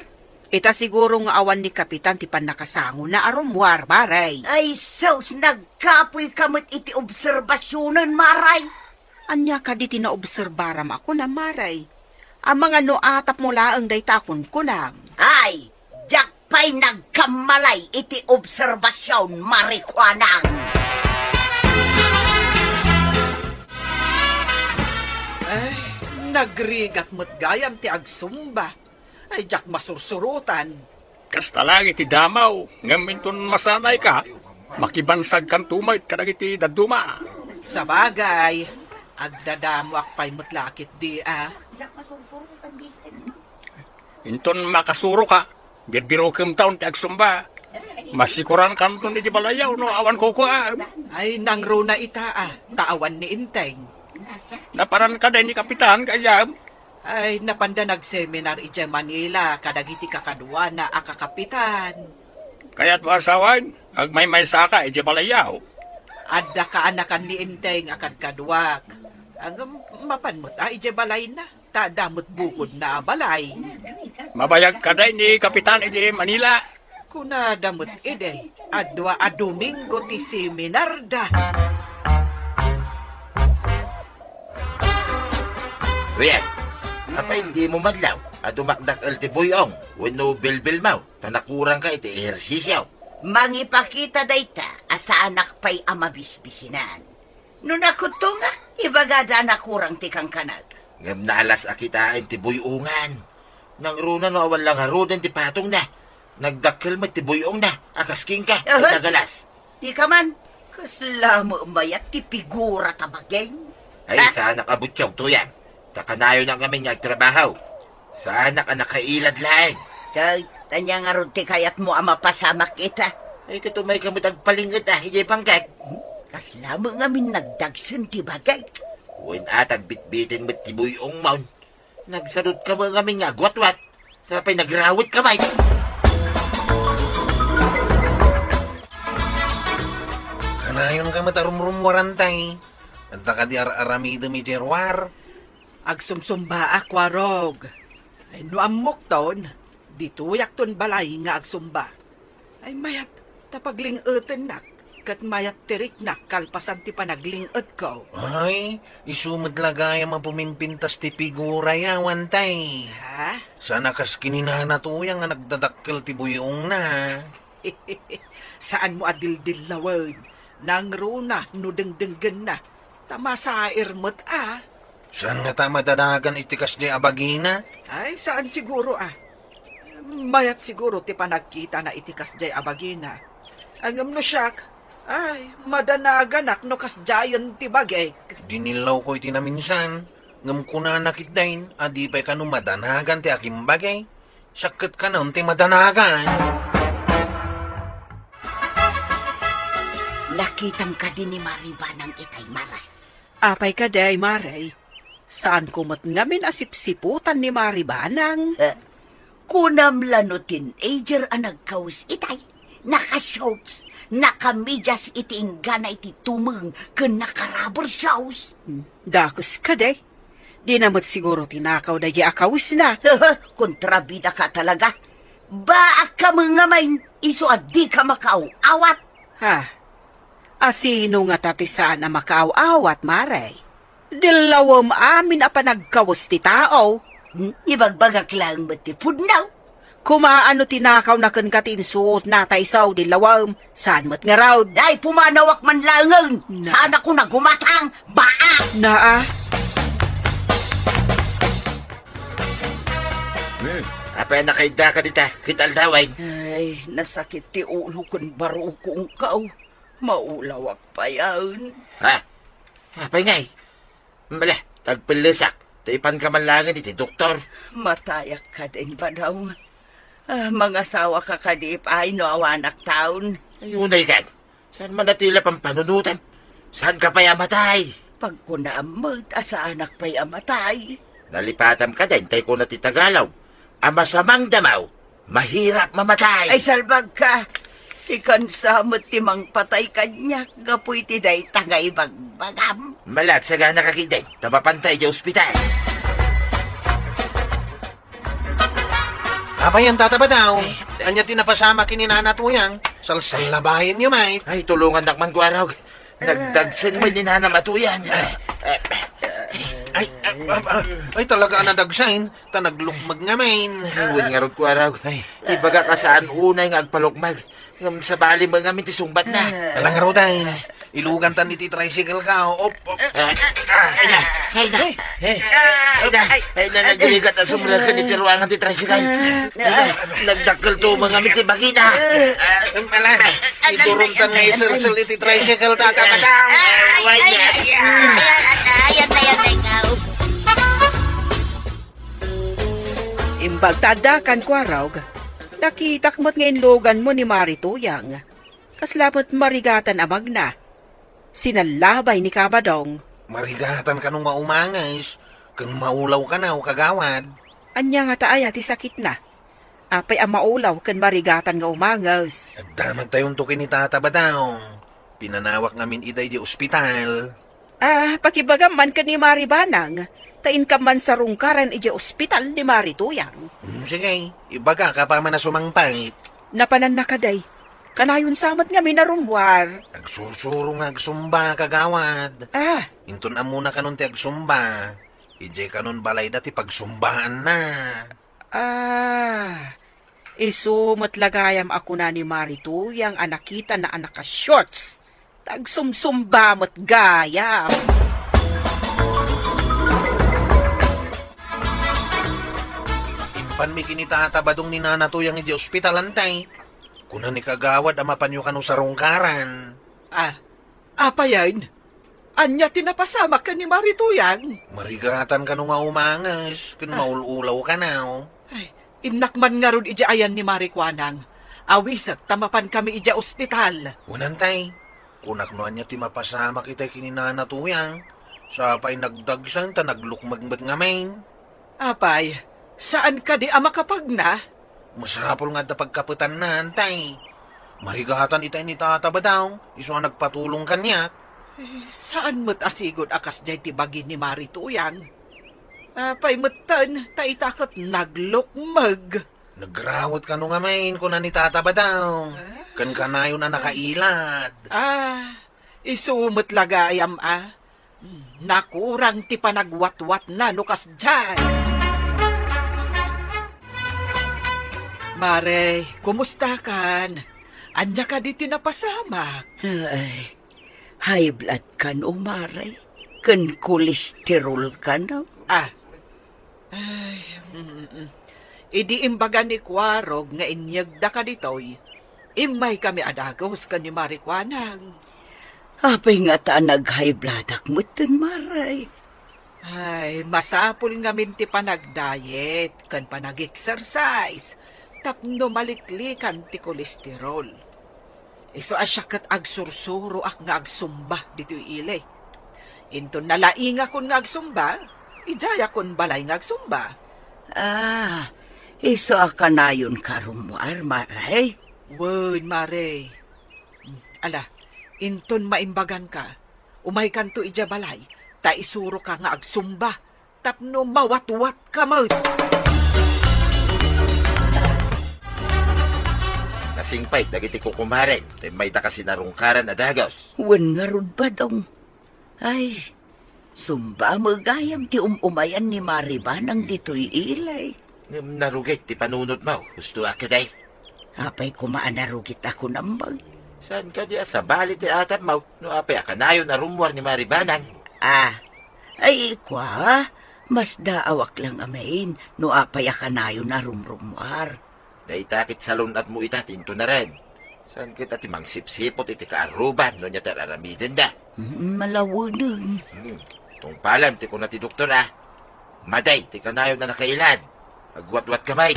Ita siguro nga awan ni Kapitan ti pannakasangona a rummuar, Maray. Ay sus, nagkapoyka met iti obserbasionen, Maray. Ania kadi ti naobserbaram a kunam, Maray? Amangan no atapmo laeng dayta a kunkunam. Ay, diak pay nagkammalay iti obserbasion, Mari Kuanang. Ay, nagrigat met gayam ti agsumba. Ay, diak masursurotan. Kasta laeng iti damaw, ngem inton masanayka, makibansagkanto met kadagiti dadduma. Sabagay, agdadamoak pay met la ketdi a. Inton makasuroka, birbirokemton ti agsumba. Masikorankanton iti balayyo no awan kukuam. Ay, nangruna ita a, ta awan ni Enteng. Napanan kadi ni Kapitan, kayam? Ay, napanda nagseminar idiay Manila kadagiti kakaduana a kakapitan. Kayatmo a sawen, agmaymaysaka idiay balayyo. Adda kaanakan ni Enteng a kadkaduak. Ngem mapan met a idiay balayna, ta adda met bukodna a balay. Mabayag kadi ni Kapitan idiay Manila. Kunada met idi, a dua a Domingo ti seminarda. Wen, apay dimo madlaw a dumakdakkel ti buy-ong wenno bilbilmo ta nakurangka iti ehersisio? Mangipakita dayta a saanak pay a mabisbisinan. No nakutongak, ibagada a nakurang ti kankanag. Ngem naalas a kitaen ti buy-ongan. Nangruna no awan la ngaruden ti patongna. Nagdakkel met ti buy-ongna a kas kenka, Aha. Nagalas. Dika man, kasla met mayat ti pigura ta bagay. Ay, Ha? Saanak a buttiog, Tuyang. Ta kanayonak ngamin nga agtrabaho. Saanak a nakailad laeng. Kay, ania ngarud ti kayatmo a mapasamak ita? Ay, ket umayka met agpaling-et a, idiay bangkag. Kasla met ngamin nagdagsen ti bagay. Wen a, ta agbitbiten met ti buy-ongmon. Nagsadutka met ngamin nga agwatwat. Sapay nagrawetka met. Kanayonka met a rumrummuarantay. Adda kadi ar-aramidem idiay ruar? Agsumsumbaak, Warog. Ay, no ammokton, ditoyakton balay nga agsumba. Ay, mayat ta pagling-etennak, ket mayat ti riknak kalpasan ti panagling-etko. Ay, isu met la gayam a pumimpintas ti figura, awan tay. Ha? Saan a kas kininana Tuyang nga nagdadakkel ti buy-ongna. Saanmo a dildillawen. Nangruna no dengdenggenna. Ta masair met a. Saan ngata a madadagan iti kasdiay a bagina? Ay, saan siguro a. Mayat siguro ti panagkitana iti kasdiay a bagina. Ngem no siak, Ay, madanaganak no kasdiayen ti bagik. Dinillawko iti naminsan, ngem kunana ketdin a di pay kano madanagan ti akimbagi. Siak ket kano ti madanagan. Nakitam kadi ni Mari Banang itay, Mare? Apay kadi, Mare? Saanko met ngamin a sipsiputan ni Mari Banang. Eh, kunam la no teenager a nagkawes itay? Naka-shorts, naka-medyas iti inggana iti tumeng ken naka-rubber shoes. Hmm, dakes kadi. Dina met siguro tinakaw daydiay a kawesna. Kontrabida ka talaga. Baak ka ngamin, isu a dika makaaw-awat. Ha? A sino ngata ti saan a makaaw-awat, Mare? Dillawem amin a panagkawes ti tao. Hmm, ibagbagak laeng met ti pudno. Koma no tinakawna kenka ti insuotna ta isu, dillawem, saan met ngarud. Ay, pumanawak man laengen. Na. Saan ako nagumatang, baa? Naa. Hmm, apay a nakaidda ka dita, ket aldawen? Ay, nasakit ti ulo ken barukongko. Maulawak payen. Ha? Apay ngay? Bala, tagpellesak, ta ipanka man laengen iti doktor. Matayak kadin, Badong. Ah, mangasawa ka kadi pay no awanak taon. Ay, unay kan. Saan man a ti la pampanunotam? Saan ka pay a matay? Pagkunaam met a saanak pay a matay. Nalipatam kadin tay kuna ti Tagalog a masamang damaw, mahirap mamatay. Ay, salbag ka! Sikan sa met ti mangpatay kaniak gapu iti dayta nga ibagbagam. Malat sagana ka ketdin, ta mapanta idiay ospital. Apay, Tata Badong, ania ti napasamak ken ni Nana Tuyang? Salsallabayenyo met. Ay, tulongannak man, Kuarog. Nagdagsen met ni Nana Tuyang. Ay, ay, ay, ay, talaga a nadagsen, ta naglukmeg ngamin. Wen ngarud, Kuarog. Ay. Ibagak a saan unay nga agpalukmeg. Ngem sabali met ngamin ti sungbatna. Ala ngarud, ay. Ilugantan iti tricycle ka, o. Op, op. Ah, ah, ay, na. Ay, na. Ay, na. Ay, na, nagdiligat a sumrek iti ruangan ti tricycle. Ay, na. Nagdakkel to met ngamin ti bagina. Ala, idurumtan nga iselsil iti tricycle, Tata Badong. Ay, ay, ay, ay, ay, ay, ay, ay, ay, ay, ay, ay. Imbag ta adda kan Kuarog, nakitak met nga inluganmo ni Mari Tuyang. Kasla met marigatan a magna. Sinallabay ni Kabadong. Marigatan kano nga umanges, ken maulaw kano, kagawad. Ania ngata aya ti sakitna? Apay a maulaw ken marigatan nga umanges? Agdamagtayonto ken ni Tata Badong. Pinanawak ngamin ida idiay ospital. Ah, pakibagam man ken ni Mari Banang, ta inkam man sarungkaran idiay ospital ni Mari Tuyang. Hmm, sige, ibagak apaman a sumangpet. Napananna kadi. Kanayon sa met ngamin a rummuar. Agsursuro nga agsumba, kagawad. Ah. Inton ammona kanon ti agsumba, idiay kanon balayda ti pagsumbaanna. Ah, isu met la gayam a kuna ni Mari Tuyang a nakitana a naka-shorts. Tagsumsumba met gayam. Impanmi ken ni Tata Badong ni Nana Tuyang idiay ospital, Antay. Kuna ni kagawad a mapanyo kano sarungkaran. Ah, apayen? Ania ti napasamak ken ni Mari Tuyang? Marigatan kano nga umanges, ken maul-ulaw kano. Ay, innak man ngarud idiay ayan ni Mari Kuanang. Awisek ta mapankami idiay ospital. Wen, Antay. Kunak no ania ti mapasamak itay ken ni Nana Tuyang. Sa pay nagdagsen ta naglukmeg met ngamin. Apay, saan kadi a makapagna? Masapul nga adda pagkapetanna, Antay. Marigatan itay ni Tata Badong, isu a nagpatulong kaniak. Eh, saan met a sigud a kasdiay ti bagi ni Mari Tuyang? Apay metten, ta ita ket naglukmeg. Nagrawet kano ngamin, kuna ni Tata Badong. Ah. Ken kanayon a nakailad. Ah, isu met la gayam a. Hmm, nakurang ti panagwatwatna no kasdiay. Mare, kumusta kan? Ania kadi ti napasamak? Ay, high blood kano, Mare. Ken kolesterol kano. Ah. Ay, mm, mm. Idi imbaga ni Kuarog nga inyegda kaditoy, Immaykami a dagus ken ni Mari Kuanang. Apay ngata a nag-high blood-ak metten, Maray? Ay, masapul ngamin ti panagdiet ken panag-exercise tapno maliklikan ti kolesterol. Isu a siak ket agsursuroak nga agsumba ditoy ili. Inton nalaingakon nga agsumba, idiayakon balay nga agsumba. Ah, isu a kanayonka a rummuar, Maray? Wen, Maray. Ala, inton maimbaganka, umaykanto idiay balay, ta isuroka nga agsumba tapno mawatwatka met. Nasingpet dagiti kukumarem, ta immayda kasi narungkaran a dagus. Wen ngarud, Badong. Ay, sumba met gayam ti um-umayan ni Mari Banang ditoy ili. Ngem narugit ti panunotmo, husto a kadi? Apay koma a narugit a kunam, Bag? Saan kadi a sabali ti atapmo no apay a kanayon a rummuar ni Mari Banang? Ah, ay, kua, masdaawak lang amin no apay a kanayon a rumrummuar. Dayta ket salun-atmo ita ti intunarem. Saan ket a ti mangsipsiput iti kaarrubam no ania ti ar-aramidenda? Mm, malaweneng. Hmm. Tungpalem ti kuna ti doktor, a. Madi ti kanayon a nakailad. Agwatwatka met.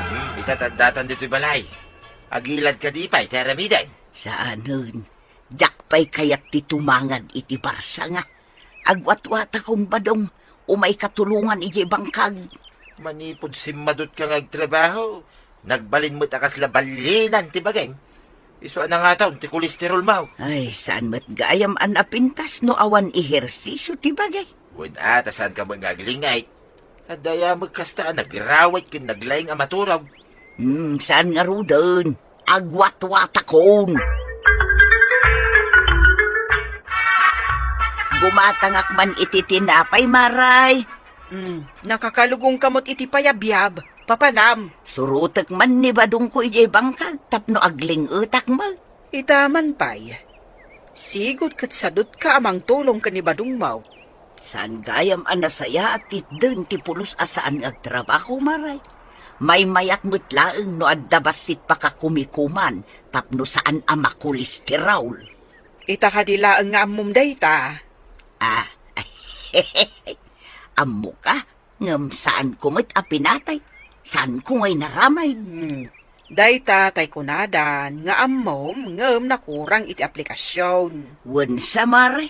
Hmm, ita ti addatan ditoy balay. Agilad kadi pay ti aramidem? Saanen. Diak pay kayat ti tumangad iti barsanga. Agwatwatakon, Badong, umayka tulongan idiay bangkag. Manipud simmadutka nga agtrabaho, nagbalin met a kasla balienan ti bagim. Isu a nangataw ti kolesterolmo. Ay, saan met gayam a napintas no awan ehersisio ti bagi. Wen a, ta saanka met nga agling-it. Adda aya met kasta a nagrawit ken naglaing a maturog. Hmm, saan ngaruden? Agwatwatakon. Gumatangak man iti tinapay, Maray. Hmm, nakakalugongka met iti payabyab. Papanam. Surotek man ni Badongko idiay bangkag tapno agling-etak met. Ita man pay. Sigud ket sadutka a mangtulong ken ni Badongmo. Saan gayam a nasayaat ti itden ti pulos a saan nga agtrabaho, Maray. Maymayat met laeng no adda bassit pakakumikuman tapno saan a makolesterol. Ita kadi laeng nga ammom dayta? Ah, ammoka, ngem saanko met a pinatay. Saanko nga inaramid. Hmm. Dayta tay kunadan nga ammom ngem nakurang iti aplikasion. Wen sa, Maray.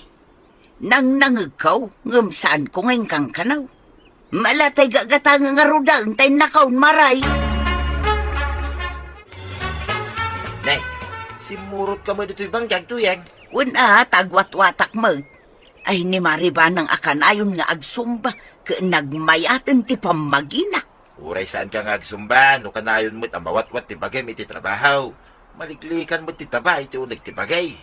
Nangnangegko ngem saanko nga inkankanaw. Mala tay gagatang nga rudan tay nakaon, Maray. Ne, simmurotka met ditoy bangkag, Tuyang. Wen a, ta agwatwatak met. Ay, ni Mari Banang a kanayon nga agsumba ket nagmayaten ti pammagina. Uray saanka nga agsumba, no kanayon met a mawatwat ti bagim iti trabaho. Maliklikan met ti taba iti uneg ti bagi.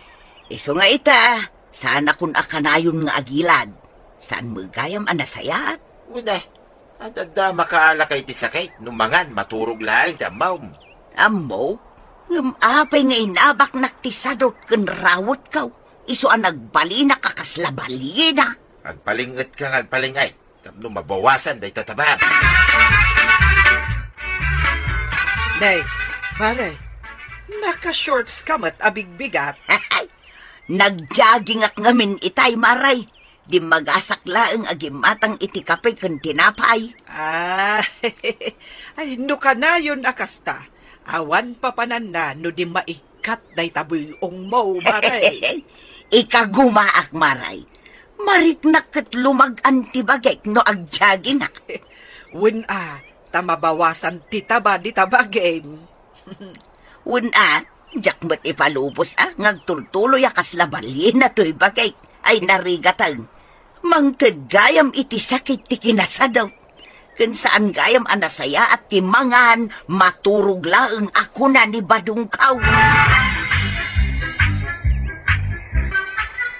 Isu nga ita, saanakon a kanayon nga agilad. Saan met gayam a nasayaat? Wen a, adda makaala iti sakit, no mangan, maturog laeng ti ammom. Ammo? Ngem apay nga inabaknak ti sadot ken rawetko? Isu a nagbalinak a kasla baliena. Agpaling-etka nga agpaling-et tapno mabawasan dayta tabam. Nay, pare, naka-shorts ka met a bigbigat. Nag-jogging-ak ngamin itay, Maray. Dimmagasak laeng a gimmatang iti kape ken tinapay. Ah, ay, no kanayon a kasta, awan papananna no di maikkat dayta buy-ongmo, Maray. Ikagumaak, Maray. Mariknak ket lumag-an ti bagik no ag-jogging-ak. Wen a, ta mabawasan ti taba dita bagim. Wen a, diak met ipalubos a nga agtultuloy a kasla baliena toy bagik. Ay, narigateng. Mangted gayam iti sakit ti kinasadot. Ken saan gayam a nasayaat ti mangan, maturog laeng a kuna ni Badongkaw.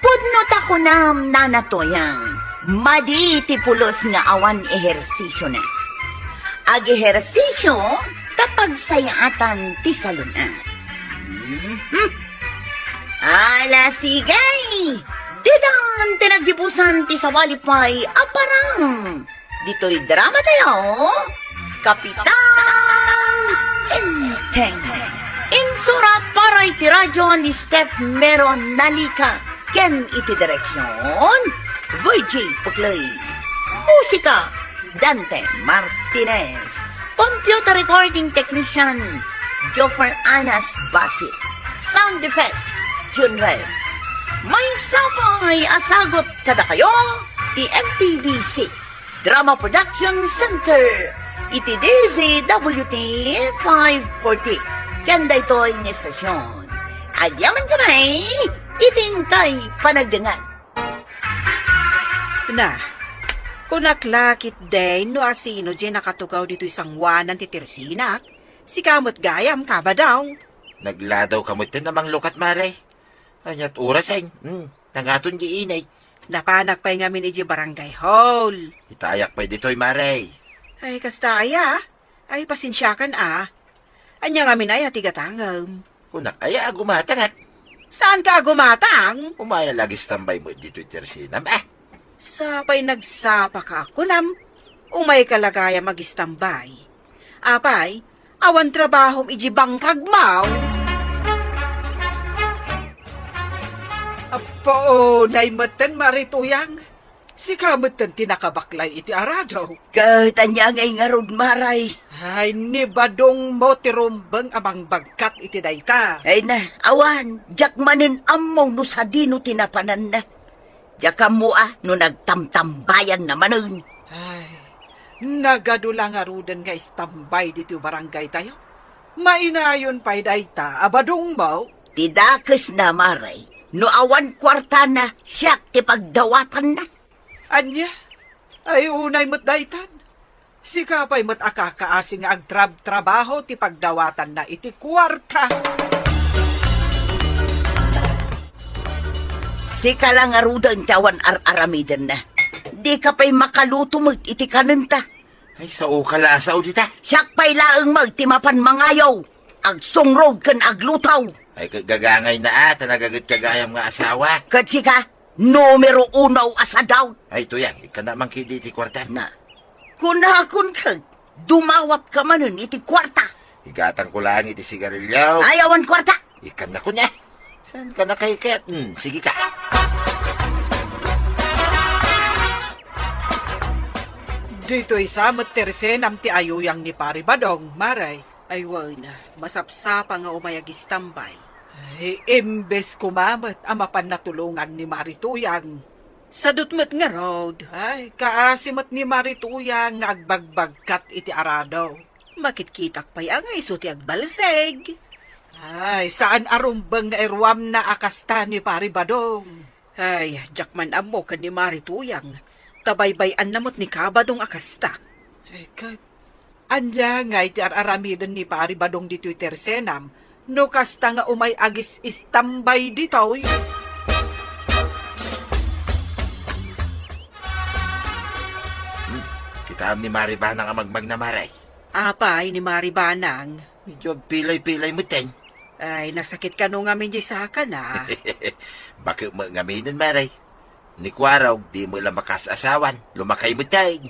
Pudno ta kunam, Nana Toyang, madi ti pulos nga awan ehersisiona. Agehersisio ta pagsayaatan ti salun-at. Mhm. Ala, sige! Ditan ti naggibusan ti sawali pay a parang. Ditoy drama tayo, Kapitan Ten. Insura para iti radyo ni Steph Mero Nalica ken iti direksyon, Virgie Puclay. Musika, Dante Martinez. Computer recording technician, Joffer Anas Basit. Sound effects, Jun Red. Maysa pay a sagut kadakayo ti M P B C Drama Production Center iti D Z W T five forty. Ken daytoy nga estasyon, agyamankami iti inkay panagdengngeg. Na, kunak la ketdi no asino diay nakatugaw ditoy sangoanan ti tersinak. Sika met gayam, Kabadong. Nagladawka metten a manglukat, Mare. Ania't orasen? Hmm, nangaton diay init. Napanak pay ngamin idiay barangay hall. Itayak pay ditoy, Mare. Ay, kasta aya? Ay, pasensiakan a. Ania ngamin aya ti gatangem? Kunak aya a gumatangak? Saanka a gumatang? Umay la agistambay met ditoy tersinam, a. Sapay nagsapaka a kunam, umayka la gayam agistambay. Apay, awan trabahom idiay bangkagmo? Apo, nay metten, Mare Tuyang. Sika metten ti nakabaklay iti arado. Ket ania ngay ngarud, Mare? Ay, ni Badongmo ti rumbeng a mangbagkat iti dayta. Ay na, awan, diak manen ammo no sadino ti napananna. Diak ammo a no nagtamtambayanna manen. Ay, nagadu la ngaruden nga istambay ditoy barangaytayo. Mainayon pay dayta a Badongmo. Ti dakesna, Mare, no awan kuartana, siak ti pagdawatanna. Ania? Ay, unay met daytan. Sika pay met a kakaasi nga agtrabtrabaho ti pagdawatanna iti kuarta. Sika la ngaruden ti awan ar-aramidenna. Dika pay makaluto met iti kanenta. Ay, saoka la a sao dita. Siak pay laeng met ti mapan mangayo, agsungrod ken agluto. Ay, ket gagangayna a, ta nagagetka gayam nga asawa. Ket sika, numero uno a sadaw. Ay, Tuyang, ikkannak man ketdi iti kuarta. Na, kunakon ket, dumawatka manen iti kuarta. Igatangko laeng iti sigarilio. Ay, awan kuarta. Ikkannakon a. Saanka nakaiket? Hmm, sige ka. Ditoy sa met tersenam ti ayuyang ni Pari Badong, Mare. Ay wen, masapsapa nga umay agistambay. Ay, imbes koma met a mapan natulongan ni Mari Tuyang. Sadut met ngarud. Ay, kaasi met ni Mari Tuyang nga agbagbagkat iti arado. Makitkitak pay a nga isu ti agbalseg. Ay, saan a rumbeng nga iruamna a kasta ni Pari Badong. Ay, diak man ammo ken ni Mari Tuyang, ta baybay-anna met ni Kabadong a kasta. Ay, ket, ania ngay ti ar-aramiden ni Pari Badong ditoy tersenam, no kasta nga umay agis-istambay ditoy? Hmm, kitaem ni Mari Banang a magmagna, Mare. Apay ni Mari Banang? Medyo agpilay-pilay metten. Ay, nasakit kano ngamin diay sakana. Baket met ngaminen, Mare. Ni Kuarog, di met la makaas-asawan. Lumakay metten.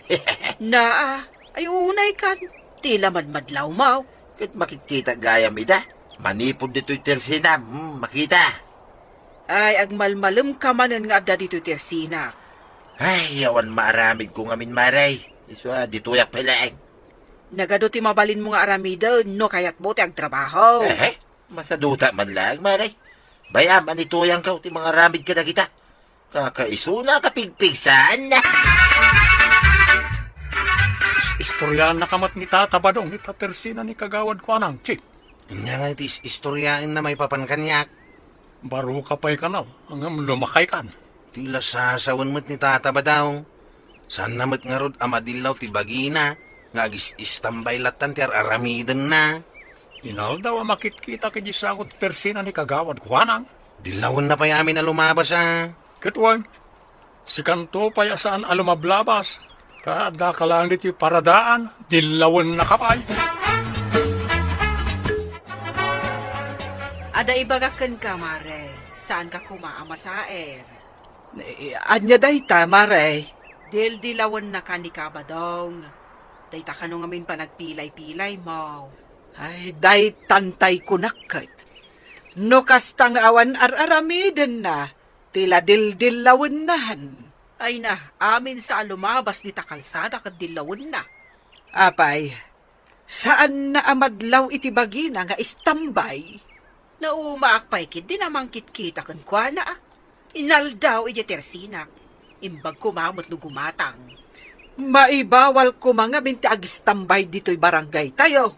Naa, ay unay kan. Ti la madmadlawmo. Ket makitkitak gayam ida. Manipud ditoy tersinam, hmm, makita. Ay, agmalmalemka manen nga adda ditoy tersinak. Ay, awan maaramidko ngamin, Mare. Isu a, ditoyak pay laeng. Nagadu ti mabalinmo nga aramiden no kayatmo ti agtrabaho. Eh, masaduta man laeng, Mare. Bay-am a ni Tuyangko ti mangaramid kadagita. Kakaisuna, kapigpigsaanna. Is-, istoryaannaka met ni Tata Badong ita tersina ni Kagawad Kuanang, Chief. Ania ngay ti is-, istoryaenna maipapan kaniak? Baroka pay kano, ngem lumakaykan. Ti la sasawen met ni Tata Badong. Saanna met ngarud a madillaw ti bagina nga agis-istambay lattan ti ar-aramidenna. Inaldaw a makitkitak idiay sago ti tersina ni Kagawad Kuanang. Dillawenna pay amin a lumabas a. Ket wen, sikanto pay a saan a lumablabas, ta addaka laeng ditoy paradaan, dillawennaka pay. Adda ibagak kenka, Mare. Saanka koma a masaer. Eh, ania dayta, Mare? Dildilawennaka ni Kabadong. Dayta kano ngamin panagpilay-pilaymo. Ay, daytan tay kunak ket. No kasta nga awan ar-aramidenna, ti la dildillawennan. Ay na, amin sa a lumabas dita kalsada ket dillawenna. Apay, saanna a madlaw iti bagina nga istambay? Naumaak pay ketdi a mangkitkita kenkuana, a. Inaldaw idiay tersinak. Imbag koma met no gumatang. Maibawal koma ngamin ti agistambay ditoy barangaytayo.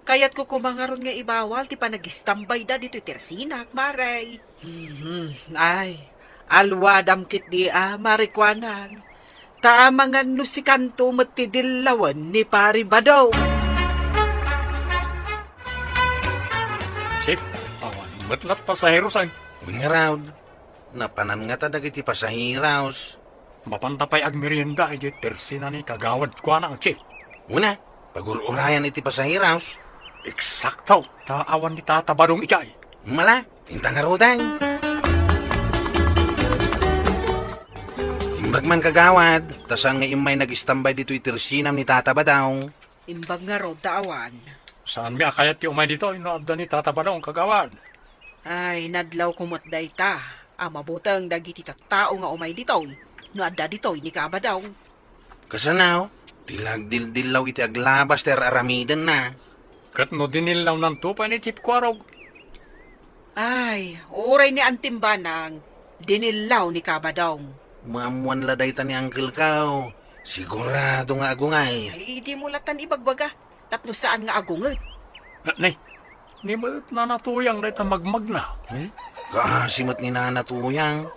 Kayatko koma ngarud nga ibawal ti panagistambayda ditoy tersinak, Mare. Mhm. Ay, alwadam ketdi a, Mare Kuanang. Ta amangan no sikanto met ti dillawen ni Pari Badong. Chief, awan met lat pasaheros ay. Wen ngarud, napanan ngata dagiti pasaheros. Mapanta pay agmerienda idiay tersina ni Kagawad Kuanang, Chief. Wen a, pagur-urayan iti pasaheros. Eksakto, ta awan ni Tata Badong idiay. Mala, inta ngaruden. Imbag man, Kagawad, ta saan nga immay nagistambay ditoy tersinam ni Tata Badong. Imbag ngarud ta awan. Saanmi a kayat ti umay ditoy no adda ni Tata Badong, Kagawad. Ay, nadlawko met dayta a mabuteng dagiti tattao nga umay ditoy no adda ditoy ni Kabadong. Kasano? Ti la agdildillaw iti aglabas ti ar-aramidenna. Ket no dinillawnan to pay ni Chief Kuarog? Ay, uray ni Antimbanang, dinillaw ni Kabadong. Maammoan la dayta ni Uncle-ko. Sigurado nga agungay. Ay, dimo latan ibagbaga tapno saan nga agunget. Na, ni, ni met nanatuyang dayta magmagna. Hmm? Kaasi met ni nanatuyang.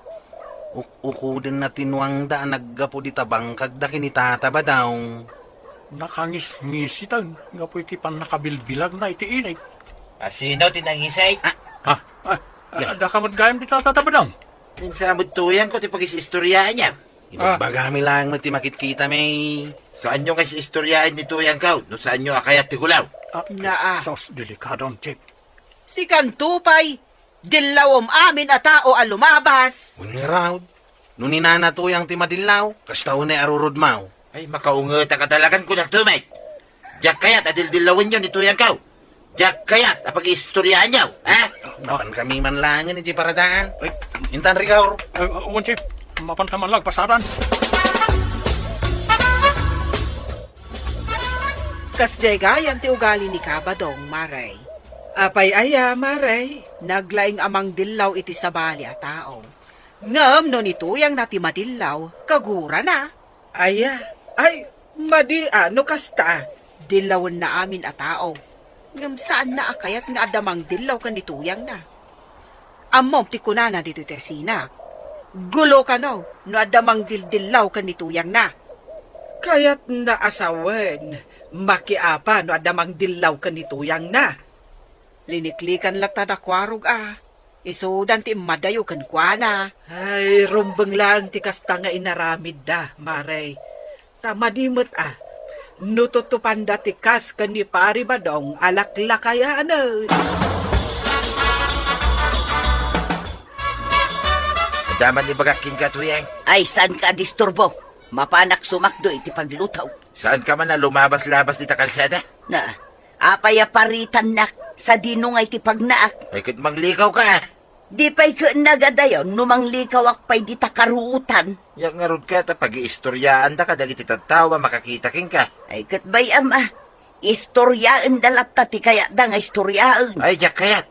Uk-, ukodenna ti nuangda a naggapu dita bangkagda ken ni Tata Badong. Nakangisngisitan gapu iti pannakabilbilagna iti init. A, sino ti nangisay? Ah. Ha? Ah, ah, daka met gayam dita, Tata Badong. Insa met tuyangko ti pagis-istoriaanyo. Ibagbagami laeng met ti makitkitami. Saanyo nga is-istoriaen ni tuyangko no saanyo a kayat ti gulaw. Ah, naa. Sus, delikadon, Chief. Sikanto pay, dillawem amin a tao a lumabas. Wen ngarud, no ni Nana Tuyang ti madillaw, kasta unay a rurudmaw. Ay, makaungetak a talagan kunak tumay. Diak kayat a dildillawenyo ni Tuyangko. Diak kayat a pag-iistoryaanyo, ha? Mapankami man laengen iti paradaan. Ay. Intan, Rigor. Ay, wen, Chief, mapanta man la agpasaran. Kasdiay gayam ti ugali ni Kabadong, Mare. Apay aya, Mare? Naglaing a mangdillaw iti sabali a tao. Ngem no ni Tuyangna ti madillaw, kagurana. Aya? Ay, madi a no kasta. Dillawenna amin a tao. Ngem saanna a kayat nga adda mangdillaw ken ni Tuyangna. Ammom ti kunana ditoy tersinak. Gulo kano no adda mangdildillaw ken ni Tuyangna. Kayatna a sawen, makiapa no adda mangdillaw ken ni Tuyangna. Liniklikan latta da Kuarog a. Isudan ti immadayo kenkuana. Ay, rumbeng laeng ti kasta nga inaramidda, Mare. Ta madi met a, no tutupanda ti kas ken ni Pari Badong a laklakayanen. Adda man ibagak kenka, Tuyang. Ay, saanka a disturbo. Mapanak sumakdo iti pagluto. Saanka man a lumabas-labas dita kalsada? Na, apay a paritannak, sadino nga iti pagnaak? Ay, ket manglikaw ka. Di pay ket nagadayon no manglikawak pay dita karuotan. Yak ngarud ka ta pagiistoryaanda kadagiti tattao a makakita kenka. Ay, ket bay-am a, istoryaenda latta ti kayatda nga istoryaen. Ay, diak kayat.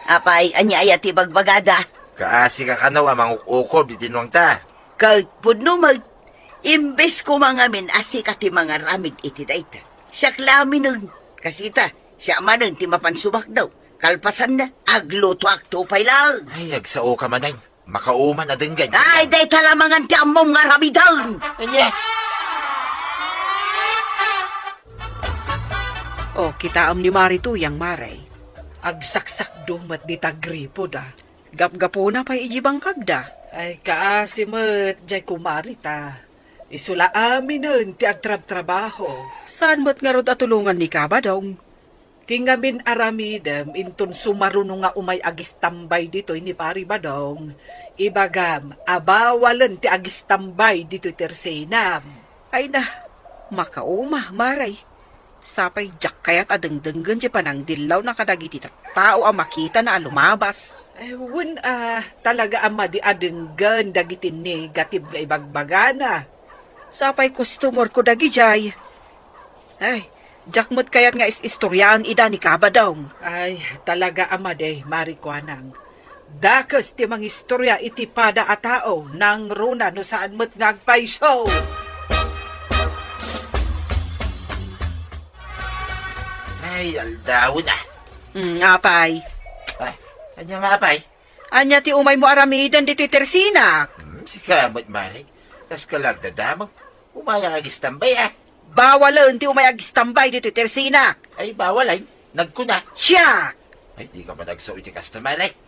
Apay, ania aya ti bagbagada? Kaasi ka kano a manguk-ukod iti nuangta. Ket pudno met, imbes koma ngamin a sika ti mangaramid iti dayta, siak la aminen. Kasita, siak manen ti mapan sumakdo. Kalpasanna, aglutoakto pay laeng. Ay, agsaoka manen. Makauman a denggen. Ay, dayta la mangan ti ammom nga aramiden. Ania? O, kitaem ni Mari Tuyang, Mare. Agsaksakdo met dita gripoda. Gapgapuna pay iti bangkagda. Ay, kaasi met, jay kumarita. Isu la aminen ti agtrabtrabaho. Saan met ngarud a tulongan ni Kabadong? Ti ngamin aramidem inton sumaruno nga umay agistambay ditoy ni Pari Badong, ibagam a bawalen ti agistambay ditoy tersenam. Ay na, makauma, Mare. Sapay diak kayat a dengdenggen ti panangdillawna kadagiti tattao a makitana a lumabas. Ay, wen a, talaga a madi a denggen dagiti negatib nga ibagbagana. Sapay customer ko dagidiay. Ay, diak met kayat nga is-istoriaen ida ni Kabadong. Ay, talaga a madi, Mari Kuanang. Dakes ti mangistoria iti pada a tao, nangruna no saan met nga agpayso. Ay, aldawen a. Mm, apay. Ah, ania nga apay? Ania ti umaymo aramiden ditoy tersinak? Hmm, sika met, Mari. Kas ka la agdadamag. Umayak agistambay, ah. Bawalen ti umay agistambay ditoy tersinak. Ay, bawal, ay. Nagkuna. Siak! Ay, di ka managsaw iti kasta, Mari.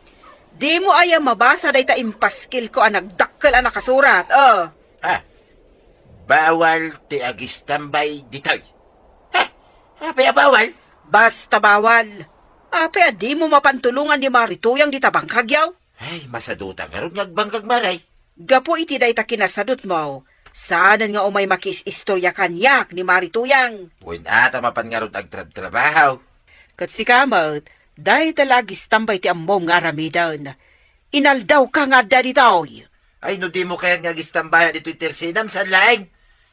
Dimo aya mabasa dayta impaskil ko a nagdakkel a nakasurat, oh. Ah, bawal ti agistambay ditoy. Ha? Apay a bawal? Basta bawal. Apay a dimo mapantulongan ni Mari Tuyang dita bangkagyo? Ay, masaduta ngarud nga agbangkag, Mari. Gapu iti dayta kinasadutmo, saanen nga umay makiis-istoria kaniak ni Mari Tuyang. Wen a ta mapan ngarud agtrabtrabaho. Ket sika met, dayta la agistambay ti ammom nga aramiden. Inaldawka nga adda ditoy. Ay, no dimo kayat nga agistambay ditoy tersinam, saan laeng?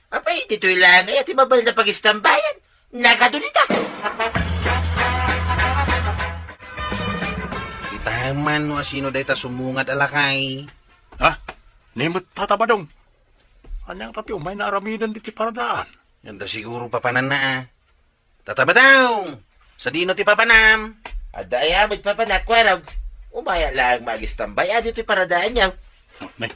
Apay, ditoy laeng aya ti mabalin a pagistambayan. Nagadu dita. Itaem man no asino dayta sumungad a lakay. Ha? Ni met, Tata Badong. Ania ngata ti umayna aramiden ditoy paradaan? Adda siguro papananna, a. Tata Badong! Sadino ti papanam? Adda aya met papanak, kuarog. Umaya laeng maagistambay a ditoy paradaanyo. Nay,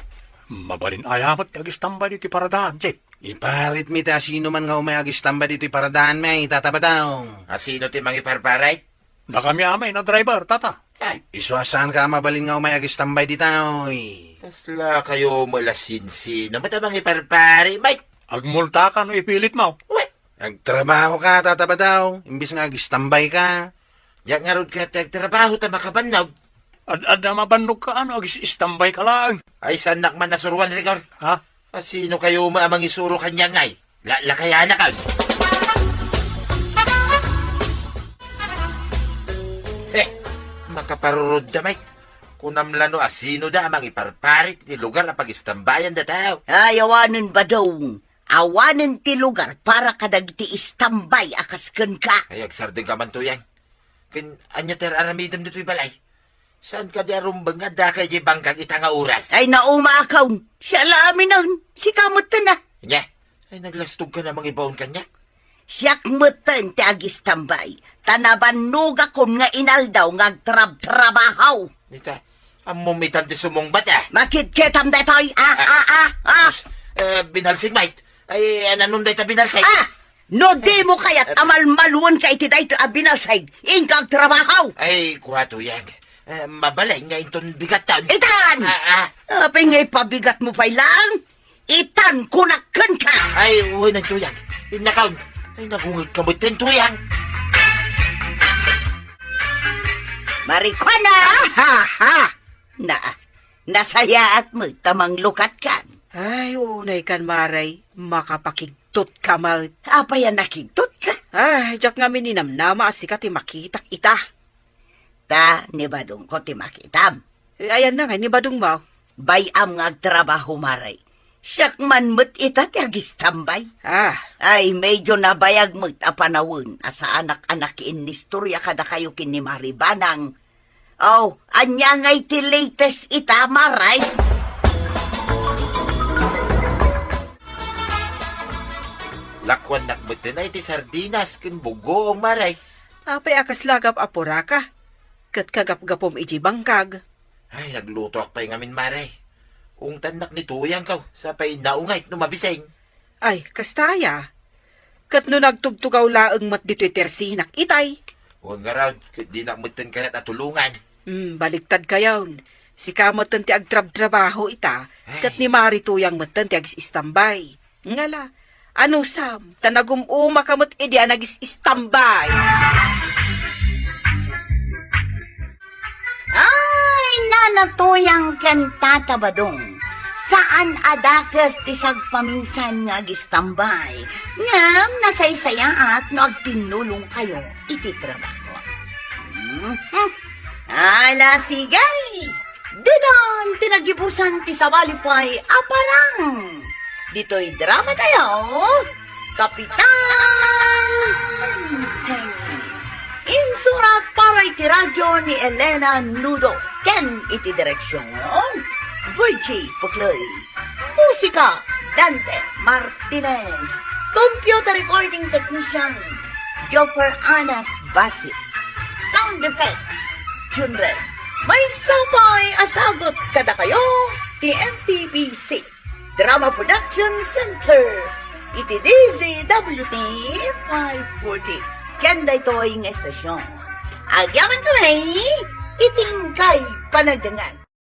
mabalin aya met ti agistambay ditoy paradaan, Chief? Iparitmi ti asino man nga umay agistambay ditoy paradaanmi, Tata Badong. Asino ti mangiparparit? Dakami a met a driver, Tata. Ay. Isu a saanka a mabalin nga umay agistambay ditoy. Kasla kayo met a sinsino met a mangiparpari, Mike. Agmultaka no ipilitmo. Uy. Agtrabahoka, Tata Badong, imbes nga agistambayka. Diak ngarud kayat ti agtrabaho ta makabannog. Ad-adda mabannogka, no agis-istambayka laeng. Ay, saannak man a suruan, Rigor. Ha? Asino kayo met a mangisuro kaniak ngay? La-, lakayanak, ay. He, makaparurod da, Mike. Kunam la no asino da a mangiparparit iti lugar a pagistambayan datayo. Ay, awanen, Badong. Awanen ti lugar para kadagiti istambay a kas kenka. Ay, agsardengka man, Tuyang. Ken ania ti ar-aramidem ditoy balay? Saan kadi a rumbeng nga addaka idiay bangkag ita nga oras? Ay, nauma a kaon. Siak la aminen. Sika metten, a. Ania? Ay, naglastogka a mangibaon kaniak? Siak metten ti agistambay. Ta nabannogakon nga inaldaw nga agtrabtrabaho. Ita, ammom itan ti sumungbat, a. Makitkitam daytoy. A, a, a, a. As, eh, binalsig, Mike. Ay, ananom dayta binalsig? A! No dimo kayat a malmaluenka iti daytoy a binalsig, inka agtrabaho. Ay, kua, Tuyang. Eh, mabalin nga inton bigatten. Itan! A, a. Apay nga ipabigatmo pay laeng? Itan, kunak kenka. Ay, wen, Tuyang. Innakaon. Ay, nagungedka metten, Tuyang. Marikuana! Ha, ha! Na, nasayaat met ta manglukatkan. Ay, unaykan, Mari, makapakigtotka met. Apay a nakigtotka? Ay, diak ngamin ninamnama a sika ti makitak ita. Ta, ni badongko ti makitam. Eh, ayanna ngay ni badongmo? Bay-am nga agtrabaho, Mari. Siak man met ita ti agistambay. Ah. Ay, medyo nabayag met a panawen a saanak a nakiinnistoria kadakayo ken ni Mari Banang. Aw, ania ngay ti latest ita, Mari? Lakuannak metten a iti sardinas ken bugoong, Mari. Apay a kasla gap-apuraka? Ket kagapgapum idiay bangkag. Ay, naglutoak pay ngamin, Mari. Ungtannak ni Tuyangko, sapay naungayk no mabising. Ay, kasta aya? Ket no nagtugtugaw laeng met ditoy tersinak itay. Wen ngarud, ket dinak metten kayat a tulongan. Hmm, baligtadkayon. Sika metten ti agtrabtrabaho ita, ket ni Mari Tuyang metten ti agis-istambay. Ngala, anusam, ta nagum-umaka met idi a nagis-istambay. Ay, Nana Tuyang ken Tata Badong. Saan a dakes ti sagpaminsan nga agistambay, ngem nasaysayaat no agtinnulongkayo iti trabaho. Mhm. Ala, sige! Ditan ti nagibusan ti sabali pay a parang. Ditoy dramatayo, Kapitan Teng. Insurat para iti radyo ni Elena Nudo ken iti direksyon, Virgie Pucloy. Musika, Dante Martinez. Computer recording technician, Joffer Anas Basi. Sound effects, Junred. Maysa pay a sagut kadakayo ti M P B C Drama Production Center iti D Z W T five forty. Ken daytoy nga estasyon, agyamankami iti inkay panagdangan.